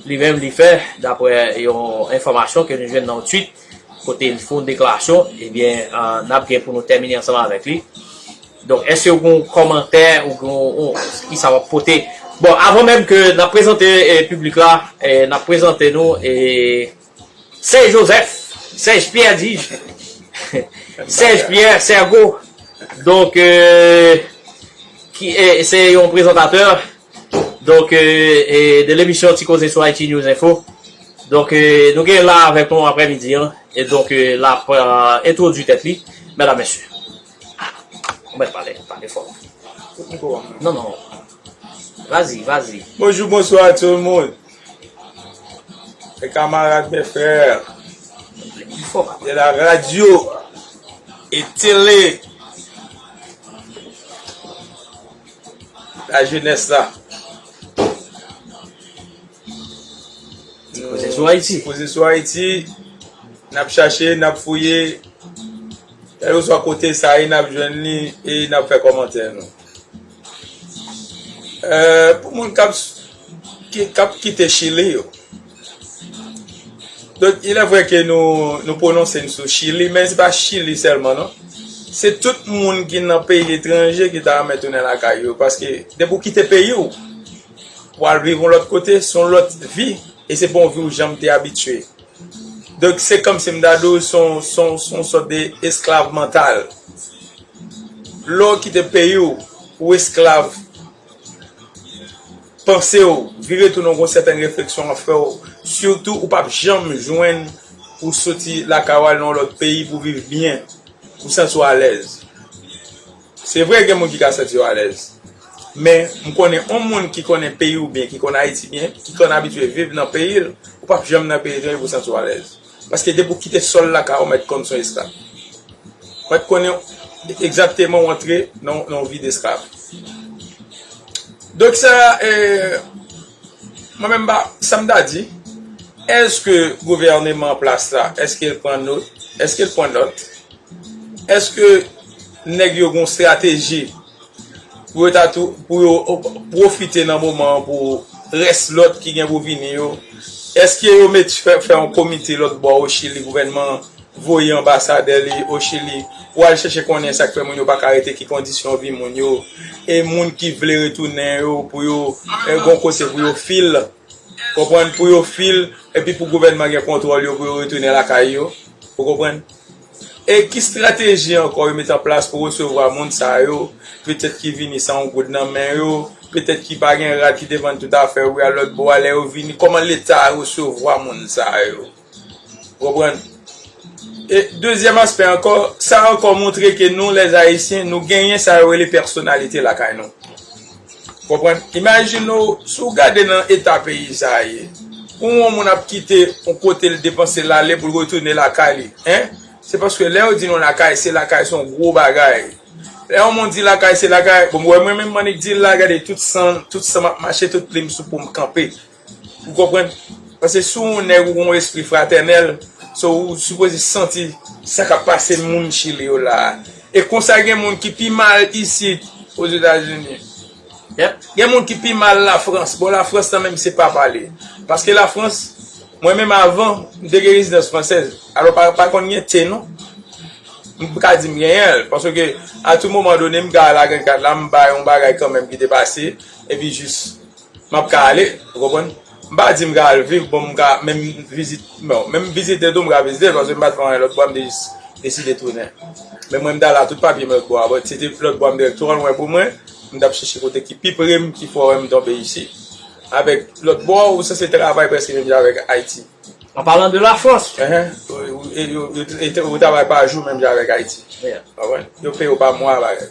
li menm, li fè, daprè yon enfòmasyon ke nou jwenn nan yon tweet, kote l fè yon deklarasyon, ebyen, ah, n ap gen pou nou tèmine ansanm avèk li. Donk, èske w gen yon kòmantè, ou gen yon, yon, ki sa w ap pote? Bon, avan menm ke n ap prezante, eh, piblik la, eh, n ap prezante nou, eh, Serge Joseph, Serge Pierre, di Serge Pierre Sergo. Donk, eh, ki, eh, se yon prezantatè, donk, eh, eh, de lemisyon Ti Koze sou Haiti News Info. Donk, eh, nou gen la avèk nou aprèmidi an. E donk, eh, l ap, eh, entwodui tèt li. Medam, mesye. Ou mèt pale, pale fò. Non, non. Vas-y, vas-y. Bonjou, bonswa tout moun. Mes camarades, mes frères de la radio et télé, la jeunesse la. Ti Koze sou Ayiti. Ti Koze sou Ayiti. N ap chache, n ap fouye. Kèlkeswa kote sa ye, n ap jwenn li e n ap fè kòmantè nou. Eh, pou moun k ap, ki, k ap kite Chili yo. Donk, il est vrai ke nou, nou pwononse n sou Chili, men se pa Chili sèlman, non. Se tout moun ki nan peyi etranje ki ta renmen tounen lakay yo, paske depi w kite peyi w, w al viv yon lòt kote, se yon lòt vi, e se pa yon vi w janm te abitye. Donk, se kòmsi m ta di w, se yon, se yon, se yon sòt de esklav mantal. Lè w kite peyi w, ou esklav panse w, vire tounen w gon sètèn refleksyon ap fè w. Sitou, ou p ap janm jwenn pou soti lakay w al nan yon lòt peyi pou viv byen, pou santi w alèz. Se vre, gen moun ki ka santi yo alèz. Men, m konnen yon moun ki konnen peyi w byen, ki konn Ayiti byen, ki konn abitye viv nan peyi l, ou p ap janm nan peyi etranje pou w santi w alèz. Paske depi w kite sòl lakay ou, mèt konn se yon esklav. Mèt konnen egzakteman w antre nan, nan yon vi d esklav. Donk sa, eh, mwen menm, ba, sa m ta di, èske gouvèneman an plas la, èske l pran nòt? Èske l pran nòt? Èske nèg yo gon estrateji pou yo ta tou, pou yo pwofite nan moman an pou rès lòt ki gen pou vini yo? Èske yo met fè, fè yon komite lòt bò o Chili, gouvènman an voye anbasadè li o Chili pou al chèche konnen sa k fè moun yo pa ka rete, ki kondisyon vi moun yo, e moun ki vle retounen yo, pou yo, eh, gon kote pou yo fil, konprann, pou yo fil, epi pou gouvènman gen kontwòl yo, pou yo retounen lakay yo, ou konprann? E ki estrateji ankò yo met an plas pou resevwa moun sa yo, petèt ki vini san yon goud nan men yo, petèt ki pa gen rad, ki te vann tout afè yo, a lòt bò a, lè yo vini, kòman Leta resevwa moun sa yo? Ou konprann? E dezyèm aspè ankò, sa ankò montre ke nou, lèzayisyen, nou genyen sa yo rele pèsonalite lakay nou. Konprann? Imajine w, si w gade nan eta peyi sa a ye, pou yon moun ap kite yon kote l depanse l ale pou l retounen lakay li, en? Se paske lè yo di nou lakay, se lakay, se yon gwo bagay. Lè yon moun di lakay, se lakay, bon, mwen, mwen menm, m annik di l la, gade, tout san, tout san m ap mache, tout plim sou po m kanpe. Ou konprann? Paske si w yon nèg ou yon espri fratènèl, so ou sipoze santi sa k ap pase moun Chili yo la a. E konsa gen moun ki pi mal isit, Ozetazini. Yep. Gen moun ki pi mal Lafrans. Bon, Lafrans nan menm se pa pale. Paske Lafrans, mwen menm avan, m te gen rezidans fransèz. Alò, pa, pa konn gen te non. M ka di m genyen l. Paske a tout moman done, m ka al a Grand Kat la, m bay yon bagay kanmenm ki te pase. Epi jis m ap ka ale, ou konprann? M pa di m ka al viv, bon, m ka menm vizit, bon, menm vizite tou, m ka vizite, paske m pa t fè anyen lòt bò a, m te jis deside tounen. Men mwen, m t al a tout papye m lòt bò a, but se te lòt bò a, m te twò lwen pou mwen, m t ap chèche kote ki pi pre m, ki fè wè m tonbe isit. Avèk lòt bò a, ou sanse travay prèske menm jan avèk Ayiti. An palan de Lafrans. Enhen. Ou, ou, e, ou, ou, e, ou travay pa jou menm jan avèk Ayiti. Yeah. Konprann? Yo peye w pa mwa, bagay.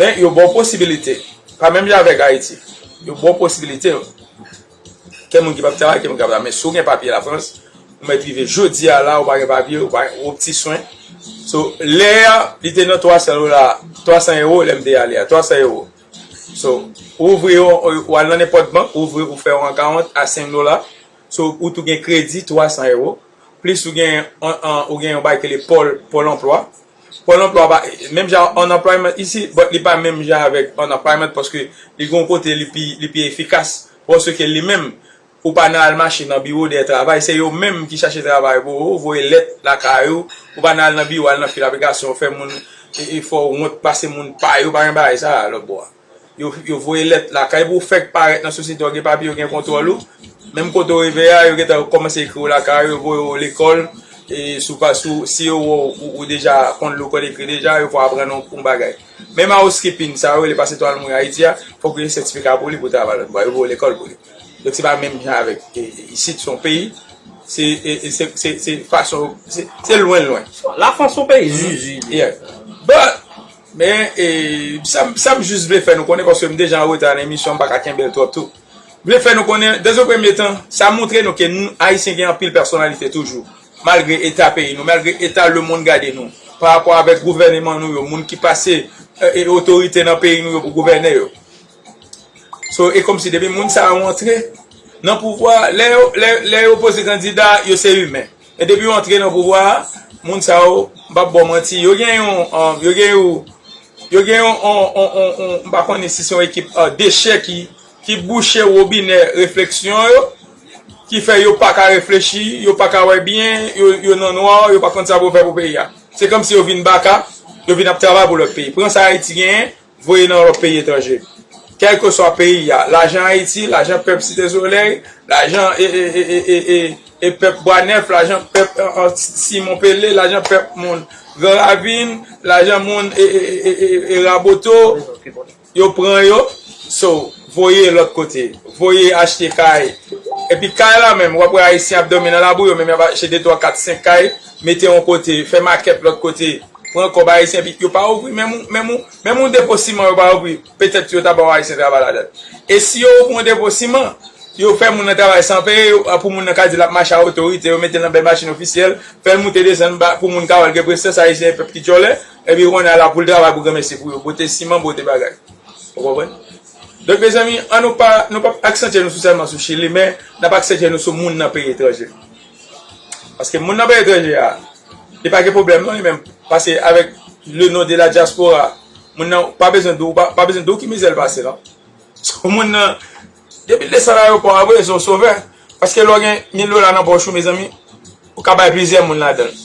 Men yo ba w posibilite. Pa menm jan avèk Ayiti. Yo ba w posibilite. Gen moun ki p ap travay, gen moun ki ap travay. Men si w gen papye Lafrans, ou mèt rive jodi a la, ou pa gen papye, ou pa, ou ti swen. So, lè a, li te nan twa san dola, twa san ewo, lè m te ale a, twa san ewo. So, ou ouvri yo, ou al nan nenpòt bank, ou ouvri, ou fè yon akawont a senk dola. So, ou tou gen kredi twa san ewo. Plis ou gen, an, an, ou gen yon bagay ki rele Pôle, Pôle emploi. Pôle emploi pa, menm jan unemployment isi, but li pa menm jan avèk unemployment paske li gen yon kote li pi, li pi efikas. Paske li menm, ou pa nan al mache nan biwo dèyè travay, se yo menm ki chache travay pou ou, voye lèt lakay ou, ou pa nan al nan biwo, al nan fil aplikasyon, fè moun, e, e fè w wont pase moun pa yo, pa gen bagay sa a lòt bò a. Yo, yo voye lèt lakay pou w fèk parèt nan sosyete, w gen papye, yo gen kontwòl ou. Menm kote w rive a, yo gentan kòmanse ekri w lakay, yo voye w lekòl. E si w pa, si w, si yo wè w, ou, ou deja konn lekòl ekri deja, yo fè w aprann yon, yon bagay. Menm housekeeping, sa yo rele pase twal mouye Ayiti a, fòk ou gen sètifika pou li pou w travay lòt bò, yo voye w lekòl pou li. Donk, se pa menm jan avèk, e, e, isit, se yon peyi, se, e, e, se, se, se fason, se, se lwen, lwen. Lafrans se yon peyi zizi. Yeah. But, men, e, sa, sa m jis vle fè nou konnen, paske m deja an reta nan emisyon, m pa ka kenbe l twòp tou. M vle fè nou konnen, dans un premier temps, sa montre nou ke nou, Ayisyen, gen anpil pèsonalite toujou. Malgre eta peyi nou, malgre eta lemonn gade nou, pa rapò avèk gouvèneman nou yo, moun ki pase, e, e, otorite nan peyi nou yo pou gouvène yo. So, e kòmsi depi moun sa yo antre nan pouvwa, lè yo, lè, lè yo poze kandida, yo se imen. E depi yo antre nan pouvwa a, moun sa yo, m p ap ba w manti, yo gen yon, um, yo gen yon, yo gen yon, on, on, on, on, m pa konnen si se yon ekip, uh, dechè ki, ki bouche wobinè refleksyon yo, ki fè yo pa ka reflechi, yo pa ka wè byen, yo, yo nan nwa, yo pa konn sa pou fè pou peyi a. Se kòmsi yo vin baka, yo vin ap travay pou lòt peyi. Pran sa Ayiti genyen, voye nan lòt peyi etranje. Kèlkeswa peyi a, lajan Ayiti, lajan pèp Site Solèy, lajan e, e, e, e, e, e, e pèp Bwa Nèf, lajan pèp, e, e, Simon Pele, lajan pèp moun Gran Ravin, lajan moun e, e, e, e, e, e Raboto, yo pran yo, so, voye lòt kote, voye achte kay. Epi kay la menm, w ap wè Ayisyen ap dòmi nan labou, yo menm y ap achte de, twa, kat, senk kay, mete yon kote, fè makèt lòt kote, pran kòb Ayisyen, epi yo pa ouvri menm, menm, menm yon depo siman yo pa ouvri, petèt yo ta ba yon Ayisyen travay ladan l. E si yo ouvri yon depo siman, yo fè moun nan travay san peye, yo, pou moun nan ka di l ap mache a otorite, yo mete l nan bèl machin ofisyèl, fè l moute desann ba, pou moun ka wè l gen prezans Ayisyen, pèp ki djòlè, epi kounye a la pou l travay pou granmesi pou yo, pote siman, pote bagay. Ou konprann? Donk, mezanmi, an nou pa, nou p ap aksantye nou sou sèlman sou Chili, men n ap aksantye nou sou moun nan peyi etranje. Paske moun nan peyi etranje a, li pa gen pwoblèm non, li menm. Paske avèk le nom de la diaspora, moun nan pa bezwen di w, pa, pa bezwen di w ki mizè l pase non. So, moun nan, depi l desann ayewopò a, vre, se yon sovè. Paske lè w gen mil dola nan pòch ou, mezanmi, ou ka bay plizyè moun ladan l.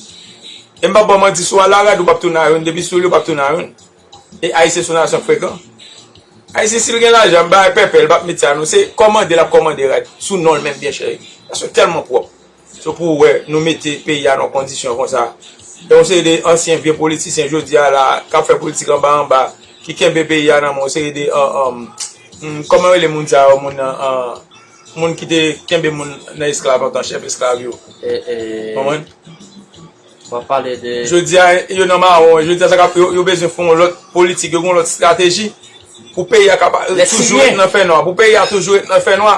E m p ap ba w manti, si w al larad, ou p ap tounen a youn, depi sou li, ou p ap tounen a youn. E Ayisyen se yon nasyon frekan. Ayisyen, si l gen lajan, m bay pèpè, l p ap met sa non. Se kòmande l ap kòmande rad sou non l menm, byen cheri. Nasyon tèlman pwòp. Se pou w wè, nou mete peyi a nan kondisyon konsa. E yon seri de ansyen vye politisyen jodi a la, k ap fè politik anba anba, ki kenbe peyi a nan men yon seri de, an, an, hmm, kòman yo rele moun sa yo, moun, an, an, moun ki te kenbe moun nan esklav antan chèf esklav yo. E, e, Konprann? W ap pale de Jodi a, yo nan mawon, jodi a, sa k ap, yo, yo bezwen fè yon lòt politik, yo gen yon lòt estrateji pou peyi a kapab toujou ret nan fènwa, pou peyi a toujou ret nan fènwa.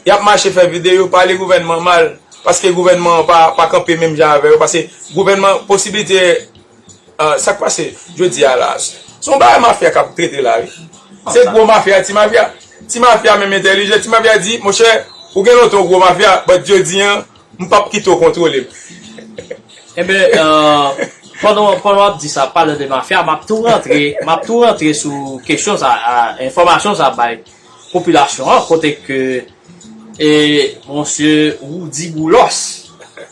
Y ap mache fè videyo, pale gouvènman mal, paske gouvènman an pa, pa kanpe menm jan avè yo, paske gouvènman posiblite, euh, sa k pase jodi a la, se yon bagay mafya k ap trete la, wi. Se gwo mafya, ti mafya. Ti mafya menm entèlijan, ti mafya di, monchè, ou gen lontan w gwo mafya, but jodi a, m p ap kite w kontwole m. Enben, euh, pandan, pandan w ap di sa, pale de mafya, m ap tou rantre, m ap tou rantre sou kesyon sa, a, enfòmasyon sa bay popilasyon an, kote ke, e, monsye Roudy Boulos,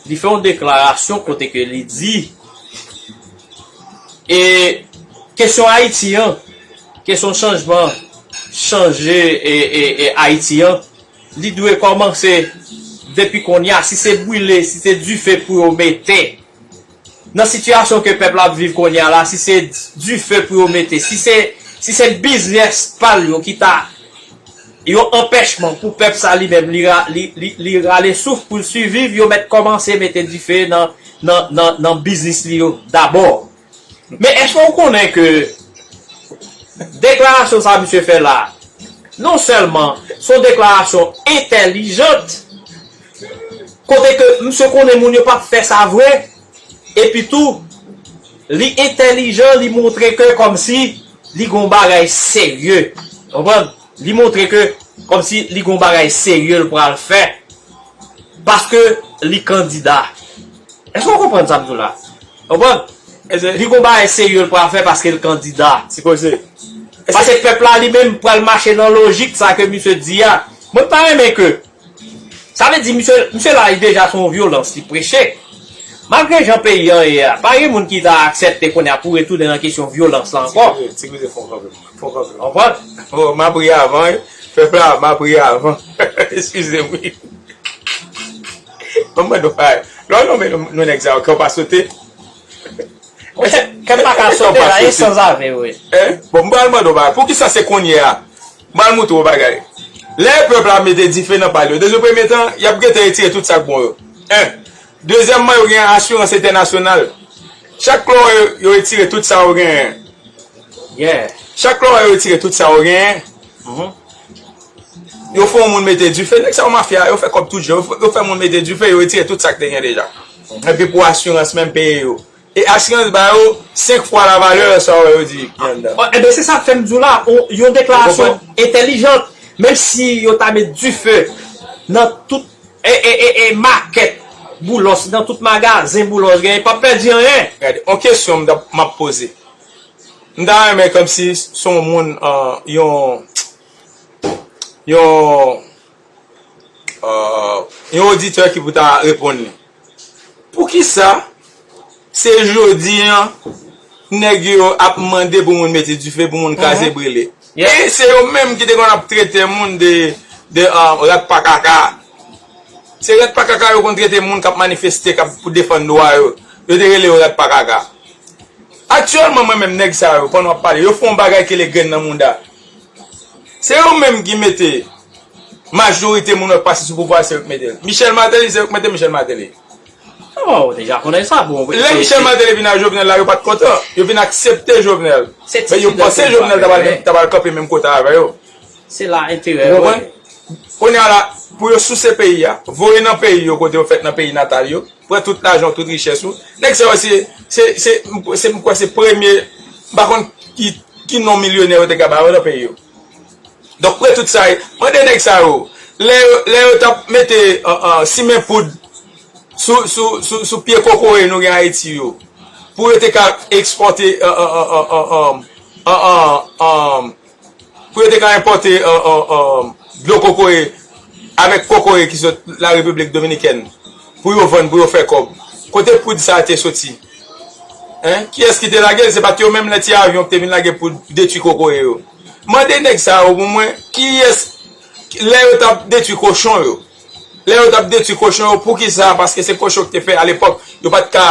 li fè yon deklarasyon kote ke li di, e, kesyon Ayiti an, kesyon chanjman, chanje, e, e, e, Ayiti an, li dwe kòmanse depi kounye a. Si se brile, si se dife pou yo mete nan sitiyasyon ke pèp la ap viv kounye a la, si se dife pou yo mete, si se, si se biznès pa l yo ki ta yon anpèchman pou pèp sa li menm, li, ra- li, li, li rale souf pou l siviv, yo mèt kòmanse mete dife nan, nan, nan, nan biznis li yo dabò. Men èske w konnen ke deklarasyon sa misye fè la, non sèlman se yon deklarasyon entèlijant, kote ke misye konnen moun yo p ap fè sa vre, epi tou, li entèlijan, li montre ke kòmsi li gon bagay serye. Konprann? Li montre ke kòmsi li gon bagay serye l pral fè. Paske li kandida. Èske w konprann sa m di w la? Konprann? Li gon bagay serye l pral fè paske l kandida. Sipoze. Paske pèp la li menm pral mache nan lojik sa ke misye di a. Mwen pa renmen ke Sa vle di, misye, misye la, li deja se yon vyolans, li preche. Malgre jan peyi an ye a, pa gen moun ki ta aksepte kounye a pou retounen nan kesyon vyolans la ankò. Ti Grize, Ti Grize, fè w kanpe, fè w kanpe. Konprann? Oh, m ap ri avan, wi. Pèp la, m ap ri avan. Eskize m, wi. Ban m mande w bagay. Lè w nonmen nou, nou nèg sa yo, kè w pa sote? Kè m pa ka sote la, e sanzave, wi. Bon, m pral mande w bagay. Poukisa se kounye a? M pral montre w bagay. Lè pèp la mete dife nan pale yo, depi premye tan, y ap gentan retire tout sa k bon yo. En. Dezyèmman, yo gen asirans entènasyonal. Chak lwa yo, yo retire tout sa yo genyen. Chak lwa yo retire tout sa yo genyen. Yo fè yon moun mete dife, nèg sa yo mafya, yo fè kòb tout jan, yo fè, yo fè moun mete dife, yo retire tout sa k te gen deja. Epi pou asirans menm peye yo. E asirans ba yo senk fwa lavalè sa w wè yo di ki anndan. Enben, se sa k fè m di w la, yon, yon deklarasyon entèlijant, menm si yo ta met dife nan tout e, e, e, e makèt Boulos, nan tout magazen Boulos genyen, p ap pèdi anyen. Gade, yon kesyon m t ap, m ap poze. M ta renmen kòmsi se yon moun, euh, yon, yon, euh, yon oditè ki pou ta reponn li. Poukisa se jodi a nèg yo ap mande pou moun mete dife, pou moun kraze brile? E se yo menm ki te konn ap trete moun de, de, euh, rat pa kaka. Se rat pa kaka yo konn trete moun k ap manifeste, k ap pou defann dwa yo. Yo te rele yo rat pa kaka. Aktyèlman, mwen menm, nèg sa yo, pandan w ap pale, yo fè yon bagay ki rele grenn nan mouda. Se yo menm ki mete majorite moun yo k pase sou pouvwa, se yo k mete l. Michel Martelly, se yo k mete Michel Martelly. Bon, ou deja konnen sa, bon. Lè Michel Martelly vin ak Jovenel la, yo pa t kontan. Yo vin aksepte Jovenel. Men yo panse Jovenel ta pral, ta pral kanpe menm kote avè yo. Se la enterè yo. Ou konprann? Kounye a la, pou yo souse peyi a, voye nan peyi yo kote yo fèt nan peyi natal yo, pran tout lajan w, tout richès ou. Nèg sa yo se, se, se, se, m kwè se premye, m pa konn ki, ki non milyonè yo te ka ba yo nan peyi yo. Donk, pran tout sa, mande nèg sa yo, lè yo, lè yo t ap mete, an, an, simen poud sou, sou, sou, sou pye kokoye nou gen Ayiti yo, pou yo te ka ekspòte, an, an, pou yo te ka enpòte, euh, euh, euh, dlo kokoye avèk kokoye ki sot Larepiblik Dominikèn pou yo vann, pou yo fè kòb. Kote poud sa a te soti? Hein? Kiyès ki te lage l? Se pa t yo menm lè ti avyon ki te vin lage poud detwi kokoye yo? Mande nèg sa yo pou mwen, kiyès, lè yo t ap detwi kochon yo, lè yo t ap detwi kochon yo, poukisa? Paske se kochon ki te fè alepòk, yo pa t ka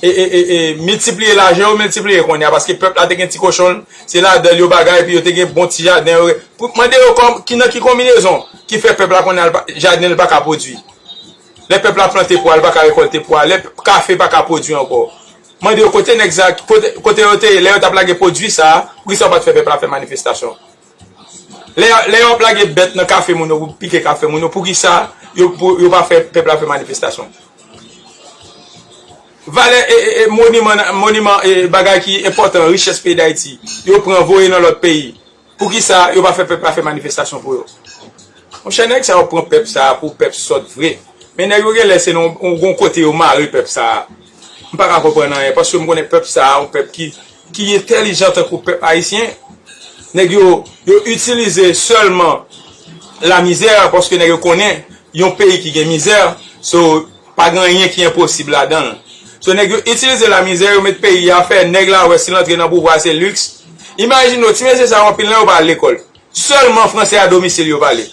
e, e, e, e, miltipliye lajan yo, miltipliye kounye a, paske pèp la te gen ti kochon, se ladan l yo bagay, epi yo te gen bon ti jaden yo. Pou, mande yo kòm, ki, nan ki konbinezon ki fè pèp la kounye a, l pa- jaden l pa ka pwodui. Lè pèp la plante pwa, l pa ka rekòlte pwa. Lè p- kafe pa ka pwodui ankò. Mande yo kote nèg sa, kote, kote yo te ye, lè yo t ap lage pwodui sa, poukisa yo pa t fè pèp la fè manifestasyon? Lè, lè yo ap lage bèt nan kafe moun yo pou pike kafe moun yo, poukisa yo, pou, yo pa fè pèp la fè manifestasyon? Valè e, e, e moniman, moniman e bagay ki enpòtan, richès peyi Dayiti, yo pran voye nan lòt peyi. Poukisa yo pa fè pèp la fè manifestasyon pou yo? Monchè, nèg sa yo pran pèp sa a pou pèp sòt vre. Men nèg yo genlè se nan yon, yon kote yo mare pèp sa a. M pa ka konprann anyen, paske m konnen pèp sa a, yon pèp ki, ki entèlijan tankou pèp ayisyen. Nèg yo, yo itilize sèlman lamizè, paske nèg yo konnen yon peyi ki gen mizè, so, pa gen anyen ki enposib ladan l. So, nèg yo itilize lamizè, yo met peyi a fè nèg la wè si l antre nan pouvwa se liks. Imajine w, ti mesye sa yo anpil nan yo pa al lekòl. Sèlman fransè a domisil yo pale.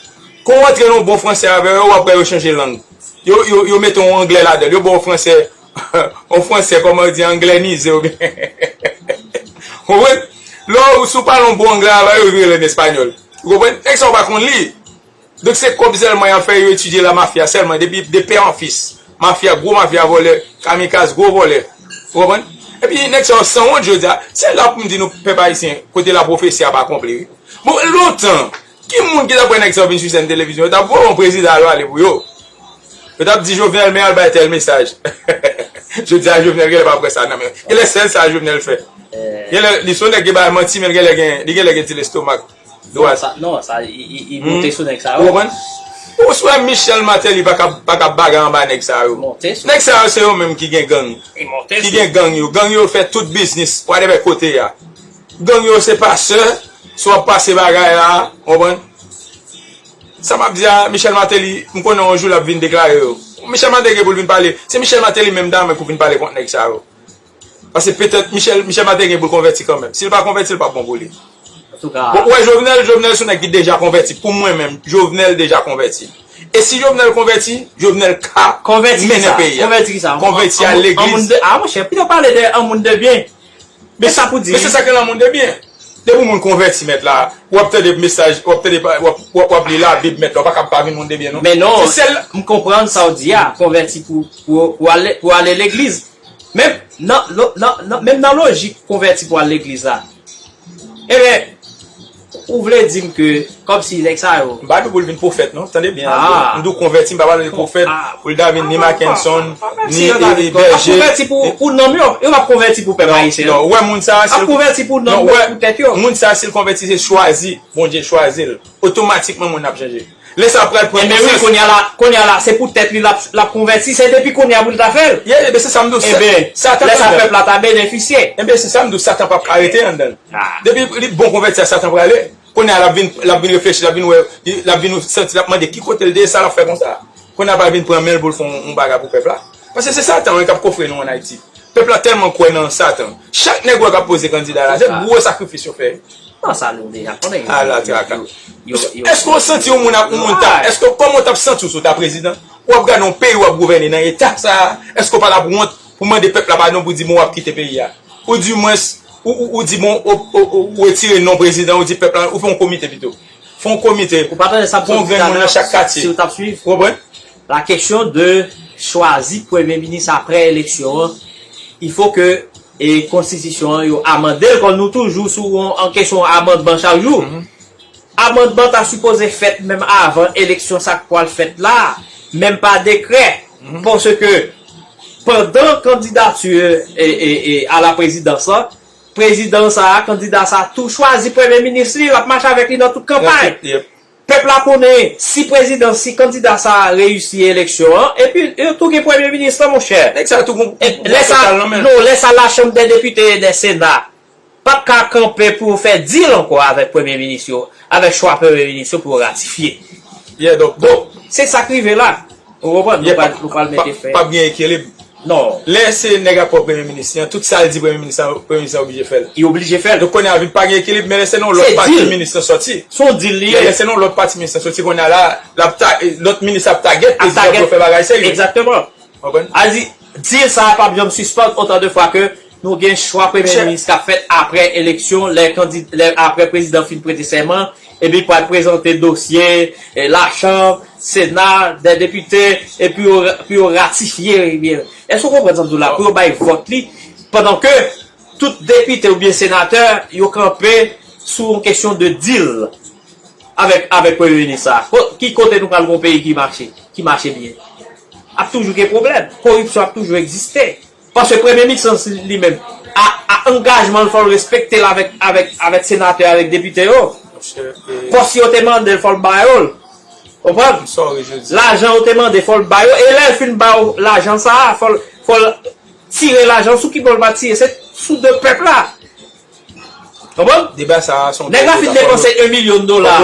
Kon w antre nan yon bon fransè avè yo, w ap wè yo chanje lang. Yo, yo, yo mete yon anglè ladan l. Yo ba w fransè, yon fransè, kòman yo di, anglènize oubyen. Ou konprann? Lè w, si w pale yon bon anglè avè yo, yo vire l an espanyòl. Ou konprann? Nèg sa yo pa konn li. Donk se kòb sèlman y ap fè, yo etidye la mafya sèlman, depi de pè an fis. Mafya, gwo mafya, vòlè, kamikaz, gwo vòlè. Ou konprann? Epi nèg sa yo sanwont jodi a. Se la pou m di nou, pèp ayisyen, kote la pwofesi ap akonpli, wi. Bon, lontan, ki moun ki t ap wè nèg sa yo vin sou sèn televizyon? Yo t ap voye yon prezidan al pale pou yo. Yo t ap di Jovenel, men al bay tèl mesaj. Jodi a, Jovenel genlè p ap wè sa nan men. Genlè sèl sa Jovenel fè. Genlè, li se yon nèg ki bay manti, men li genlè gen, li genlè gen ti lestomak. Non, sa, non, sa, i, i, i monte sou nèg sa yo. Ou konprann? Ou si wè Michel Martelly pa ka, pa ka bagay anba nèg sa yo. Monte sou. Nèg sa yo se yo menm ki gen gang. I monte sou. Ki gen gang yo. Gang yo fè tout biznis. Whatever kote a. Gang yo se pastè. Si w ap pase bagay la, ou konprann? Sa m ap di a, Michel Martelly, m konnen yon jou l ap vin deklare yo. Michel Martelly gen pou l vin pale. Se Michel Martelly menm dayè pou vin pale kont nèg sa yo. Paske petèt Michel, Michel Martelly gen pou l konvèti kanmenm. Si l pa konvèti, l p ap bon pou li. Antouka. Bon, ou wè Jovenel, Jovenel se yon nèg ki deja konvèti. Pou mwen menm, Jovenel deja konvèti. E si Jovenel konvèti, Jovenel ka mennen peyi a. Konvèti kisa? Konvèti a legliz. A, monchè, pito pale de yon moun de byen. Men sa pou di. Men se sa k rele yon moun de byen. Depi yon moun konvèti mèt la, w ap tande mesaj, w ap tande, w ap, w ap, w ap li Labib mèt la, ou pa kab pa vin moun de byen non. Men non, m konprann sa w di a, konvèti pou, pou, pou ale, pou ale legliz. Menm nan, lo- nan, nan, menm nan lojik konvèti pou al legliz la. Ebyen, ou vle di m ke kòmsi nèg sa yo. M pa di w pou l vin pwofèt non, tande byen. Ah. M di w konvèti, m pa pale de pwofèt, ah, pou l ta vin ni Mackenson, ni e, e, bèje. Ap konvèti pou, pou nanm yo, yo p ap konvèti pou pèp ayisyen. Non, non, ou wè moun sa a, si l, ap konvèti pou nanm yo, pou tèt yo. Moun sa a, si l konvèti, se chwazi, Bondye chwazi l. Otomatikman, moun nan ap chanje. Lè sa pral pran konsèns. Enben wi, kounye a la, kounye a la, se pou tèt li l ap, l ap konvèti, se depi kounye a pou l ta fè l. Yeah, enben se sa m di w, sa, enben, Satan lè sa pèp la ta benefisye. Enben se sa m di w, Satan p ap arete anndan l. Ah. Depi li bon konvèti a, Satan prale. Kounye a l ap vin, l ap vin reflechi, l ap vin wè, li, l ap vin santi, l ap mande ki kote l te ye, sa l ap fè konsa. Kounye a pral vin pran men l pou l fè yon, yon bagay pou pèp la. Paske se Satan wi k ap kofre nou ann Ayiti. Pèp la tèlman kwè nan Satan. Chak nèg ou wè k ap poze kandida la, se gwo sakrifis yo fè. Non, sa nou deja konnen. Ala traka. Èske w santi yon moun ap, yon moun ta, èske w, kòman w t ap santi w si w ta prezidan? W ap gade yon peyi w ap gouvène nan eta sa a, èske w pa t ap wont pou mande pèp la padon pou di bon w ap kite peyi a? Ou di mwens, ou, ou, ou di bon, ou, ou, ou, ou retire non prezidan, ou di pèp la, ou fè yon komite pito. Fè yon komite. Ou pa tande sa m sot di talè, si w t ap swiv. Pran yon grenn moun nan chak katye. Ou konprann? La question de chwazi premye minis apre eleksyon an, il faut que, e, konstitisyon an, yo amande l, kòm nou toujou sou yon, an kesyon amandman chak jou. Mhm. Amandman ta sipoze fèt menm avan eleksyon sa k pral fèt la, menm pa dekrè. Mhm. Paske pandan kandidati, e, e, e, a la prezidans lan, prezidan sa a, kandida sa a tou chwazi premye minis li, l ap mache avèk li nan tout kanpay. Nan tout, yep. Pèp la konnen si prezidan, si kandida sa a reyisi eleksyon an, epi yo tou gen premye minis lan, monchè. Nèg sa yo tou gon pouvwa total nan men yo. Non, lè sa Lachanm dè Depite e dè Sena p ap ka kanpe pou yo fè dil ankò avèk premye minis yo, avèk chwa premye minis yo pou yo ratifye. Yeah, donk, bon, se sa k rive la. Ou konprann? Nou pral, nou pral mete fen. Pa, p ap gen ekilib. Non. Lè se nèg ap pran premye minis li an, tout sa l di premye minis la, premye minis la oblije fè l. Li oblije fè l. Donk kounye a vin pa gen ekilib, men lè se nan lòt pati minis lan sòti. Se yon dil li ye. Lè se nan lòt pati minis lan sòti, kounye a la, l ap ta, lòt minis ap tagèt prezidan pou yo fè bagay serye. Egzakteman. Konprann? A di, Deal sa a p ap janm sispann otan de fwa ke nou gen chwa premye minis k ap fèt apre eleksyon, lè kandi, lè, apre prezidan fin prete sèman, epi pral prezante dosye, eh, lachanm, Sena, dè depite, epi yo, pou yo ratifye, ebyen, èske w konprann sa m di w la? Pou yo bay vòt li, pandan ke tout depite oubyen senatè, yo kanpe sou yon kesyon de deal avèk, avèk premye minis sa. Ko-, ki kote nou pral gon peyi ki mache, ki mache byen? Ap toujou gen pwoblèm. Koripsyon ap toujou egziste. Paske premye minis li menm, a, a angajman l fò l respekte l avèk, avèk, avèk senatè, avèk depite yo. Pòs yo te mande l fò l ba yo l. Konprann? Lajan yo te mande fò l ba yo. E lè l fin ba yo lajan sa a, fò l, fò l tire lajan sou ki bò l va tire. Se sou do pèp la. Konprann? Deba sa a se yon... Nèg la fin depanse yon milyon dola.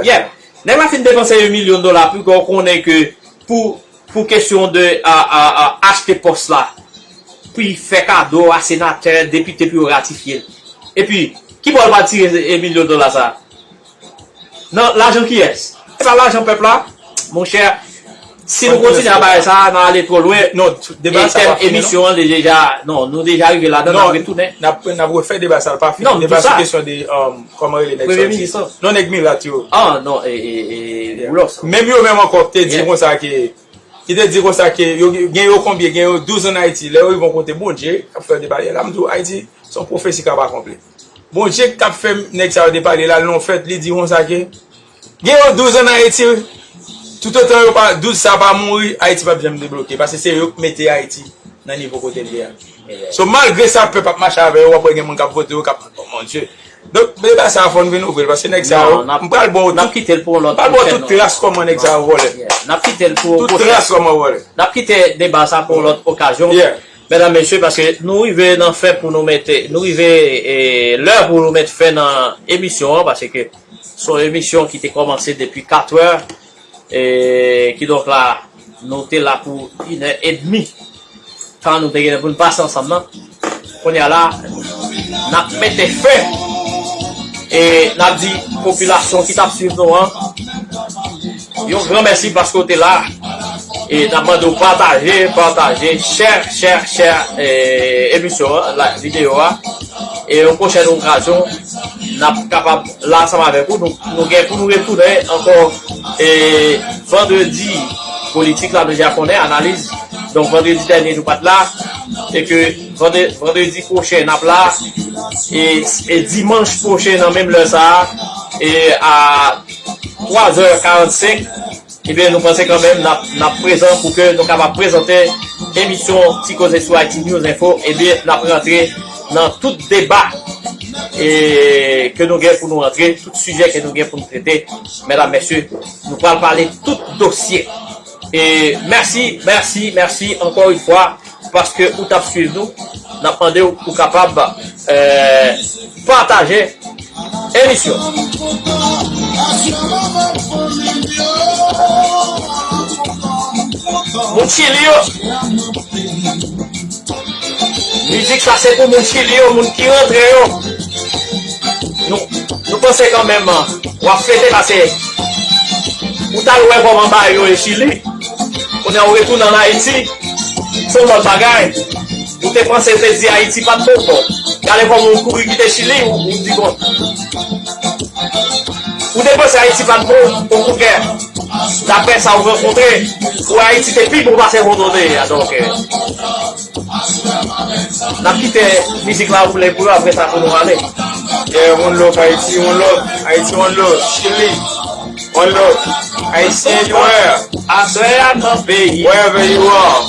Yeah. Nèg la fin depanse yon milyon dola pou w konnen ke pou, pou kesyon de a, a, a, achte pòs la, pou y fè kado a senatè, depite pou yo ratifye l. Epi, ki bò l va tire yon milyon dola sa a? Nan lajan kiyès? Se pa lajan pèp la? Monchè, si nou kontinye a bagay sa a, n a ale twò lwen. Non, deba sa pa fini, non. Emisyon an, li deja, non, nou deja rive ladan, n ap retounen. N ap, n ap refè deba sa, l pa fini. Non, deba sou kesyon de, um, kòman rele nèg sa yo di? Non, nèg milat yo. Ah, non, e, e, e, Boulos. Menm yo menm ankò te di konsa ke, ki te di konsa ke yo gen yo konbyen, gen yo douz an Ayiti. Lè yo rive yon kote, Bondye k ap fè yo depale. La, m di w, Ayiti, se yon pwofesi k ap akonpli. Bondye k t ap fè nèg sa yo depale la, l nan yon fèt, li di konsa ke gen yo douz an Ayiti, toutotan yo pa, douz sa pa mouri, Ayiti p ap janm debloke, paske se yo k mete Ayiti nan nivo kote l ye a. So, malgre sa, pèp ap mache avè yo, w ap wè gen moun k ap vote yo, k ap, oh mon Dieu. Donk, deba sa a fò n vin ouvri l, paske nèg sa yo, m pral ba w tout, m pral ba w tout tras kòman nèg sa yo vòlè. Tout tras kòman yo vòlè. N ap kite deba sa pou yon lòt okazyon. Medam, mesye, paske nou rive nan fen pou nou mete, nou rive, e, lè pou nou met fen nan emisyon an, paske se yon emisyon ki te kòmanse depi katrè, e, kidonk la, nou te la pou inè edmi. Tan nou te genyen pou n pase ansanm nan. Kounye a la, n ap mete fen. E n ap di popilasyon ki t ap swiv nou an, yon gran mèsi paske w te la. E n ap mande w pataje, pataje, share, share, share, e, emisyon an, la, videyo a. E yon pwochèn okazyon, n ap kapab la ansanm avèk ou. Nou, nou gen pou nou retounen ankò, e, vandredi politik la, nou deja konnen, analiz. Donk, vandredi dènye, nou pa t la. E ke vande-, vandredi pwochen, n ap la. E, e dimanch pwochen, nan menm lè sa a, e a twa zè karannsenk, ebyen, nou panse kanmenm n ap, n ap prezan pou ke nou kapab prezante emisyon Ti Koze sou Haiti News Info. Ebyen, n ap rantre nan tout deba, e, ke nou gen pou nou rantre, tout sijè ke nou gen pou nou trete. Medam, mesye, nou pral pale tout dosye. E mèsi, mèsi, mèsi ankò yon fwa. Paske ou t ap swiv nou, n ap mande w pou kapab, eh, pataje emisyon. Moun Chili yo, mizik sa se pou moun Chili yo, moun ki rantre yo. Nou, nou panse kanmenm, w ap fete pase. Ou t al wè kòman bagay yo ye Chili. Kounye a ou retounen ann Ayiti, se yon lòt bagay. Ou te panse, ou te di Ayiti pa t bon, bon. Gade kòman ou kouri kite Chili, ou, ou di bon. Ou te panse Ayiti pa t bon, okontrè. Daprè sa ou rankontre, ou Ayiti te pi bon pase kote ou te ye a, donk, eh, n ap kite mizik la woule pou yo, apre sa pou nou ale. Yeah, one love Haiti, one love Haiti, one love Chili, one love Haitien anywhere. Aswè a nan peyi. Wherever you are.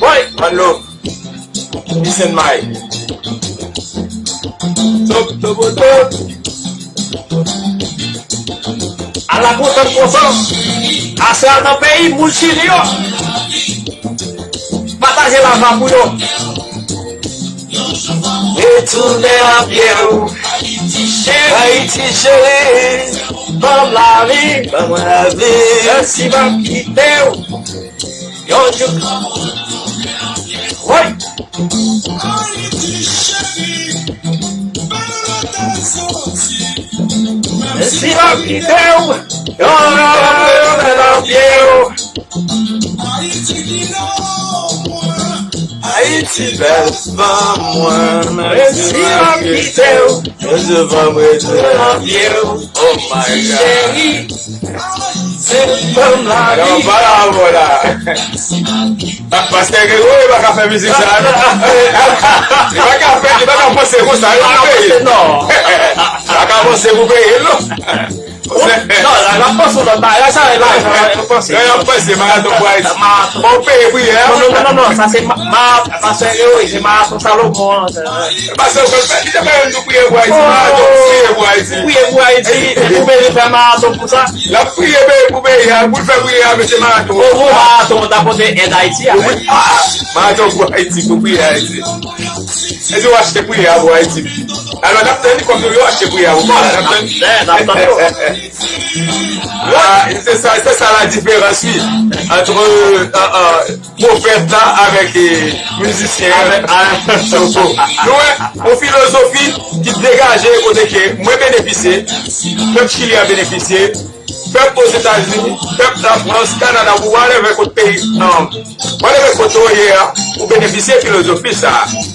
Boy. One love. Listen my. Top, top, top. Ala kontan kontan. Aswè a nan peyi moun Chili yo. Pataje live la pou yo. Retounen an pye w. Ayiti cheri, ban m lavi, ban mwen lavi. Mèsi, m ap kite w. Yon jou. Woy! Mèsi, m ap kite w. Yon lè w fè nan pye w. Ti bèl fanm mwen, menm si m ap kite w, yo souvan m rete nan pye w. Oh my God. Cheri, se fanm la. Alò, pa la, voilà. Ah, pastè Gregory pa ka fè mizik sa, non. Li pa ka fè, li pa ka panse konsa, li pa peye. Non. Li pa ka panse pou peye, non. Non, la, la panse lòt bagay, sa, la, la, la panse. Non, y ap panse, Maraton pou Ayiti. Maraton. Bon, peye priyè. Non, non, non, non, non, sa se ma, ma, pastè Gregory, se Maraton Salomon, an, sa. Pastè Gregory, li te fè yon tou priye pou Ayiti, Maraton, priye pou Ayiti. Priye pou Ayiti, e pou bezwen fè maraton pou sa. L ap priye pou peyi a, pou l fè priyè a, mesye Maraton. Ou pou Maraton, ta pote èd Ayiti a. Wi, ah, Maraton pou Ayiti, pou priye Ayiti. E di w achte priyè a pou Ayiti. Alò, n ap tann li kòm yo, yo achte priyè a pou peyi a, n ap tann. N ap tann yo. Ah, se sa, se sa la diferans, wi, antre, euh, euh, pwofèt la avèk, eh, mizisyen an. Avèk, avèk. Nou wè, yon filozofi ki degaje kote ke mwen benefisye, pèp Chili a benefisye, pèp Ozetazini, pèp Lafrans, Kanada, ou whatever kot peyi, um, whatever kote w ye a, ou benefisye filozofi sa a.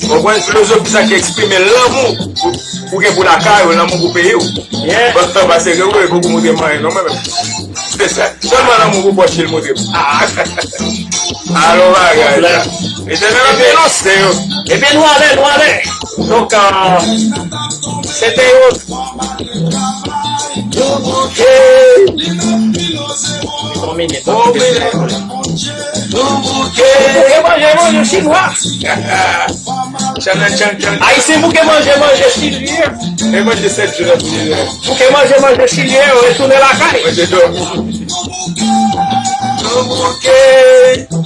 Ou konprann filozofi sa ki eksprime lanmou ou, ou gen pou lakay ou, lanmou pou peyi w. Yeah. Bon, pastè Gregory poko montre m anyen non, mwen menm. Se sa. Sèlman lanmou pou pwòch li montre m. Ah. Alò bagay. Etènèl ap denonse yo. Ebyen, nou ale, nou ale. Donk, euh, se te yon Nou bouke. Bon, men, bon, men. Nou bouke. Bouke manje, manje chinwa. Chan, chan, chan. Ayisyen bouke manje, manje chilyen. E manje sèt jou nan priyè. Bouke manje, manje chilyen, retounen lakay. Manje dòmi. Nou bouke.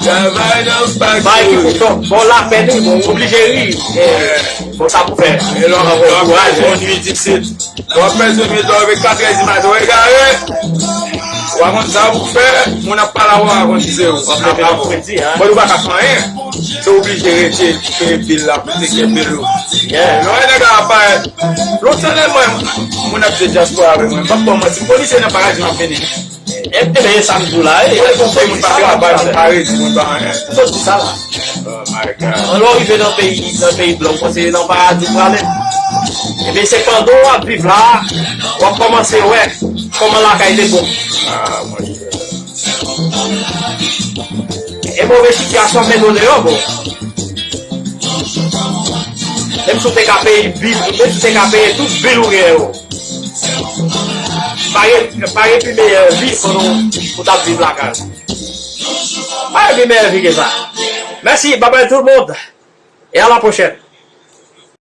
Travay nan pak. Bay ki pou fè. Bon, lapè, wi, bon, oblije ri. Eh, bon, sa pou fè. E lò, lò, kouraj, bon nwit isit. W ap fè sou nwit la, rive katrè di maten, w egare. W a konn sa pou fè, moun ap pale avè w, w a konn si se ou. W ap leve nan fredi, hein? Bon, ou pa ka fè anyen. Se oblije rete, kenbe bil la, pou te kenbe l ou. Yeah. Lè w wè nèg la ap parèt, lontan nèg mwen, moun ap di dyaspora avè mwen, m p ap ba w manti, polisye nan paradi m ap vini. E, e, e sa m di w la, e, e, konsèy moun pa travay, moun pa redi, moun pa anyen. Ou sot di sa la. Oh my God. Ann, lè w rive nan peyi, nan peyi blan, w panse se nan paradi w prale. Ebyen, se pandan w ap viv la, w ap kòmanse wè kòman lakay te bon. Ah, monchè. E move sitiyasyon mennen w deyò, bon. Menm si w te ka peye bil, menm si w te ka peye tout bil ou gen yo. Pa gen, pa gen pi meyè vi pandan w t ap viv lakay. Pa gen pi meyè vi ke sa. Mèsi, babay tout moun. E a la pwochèn.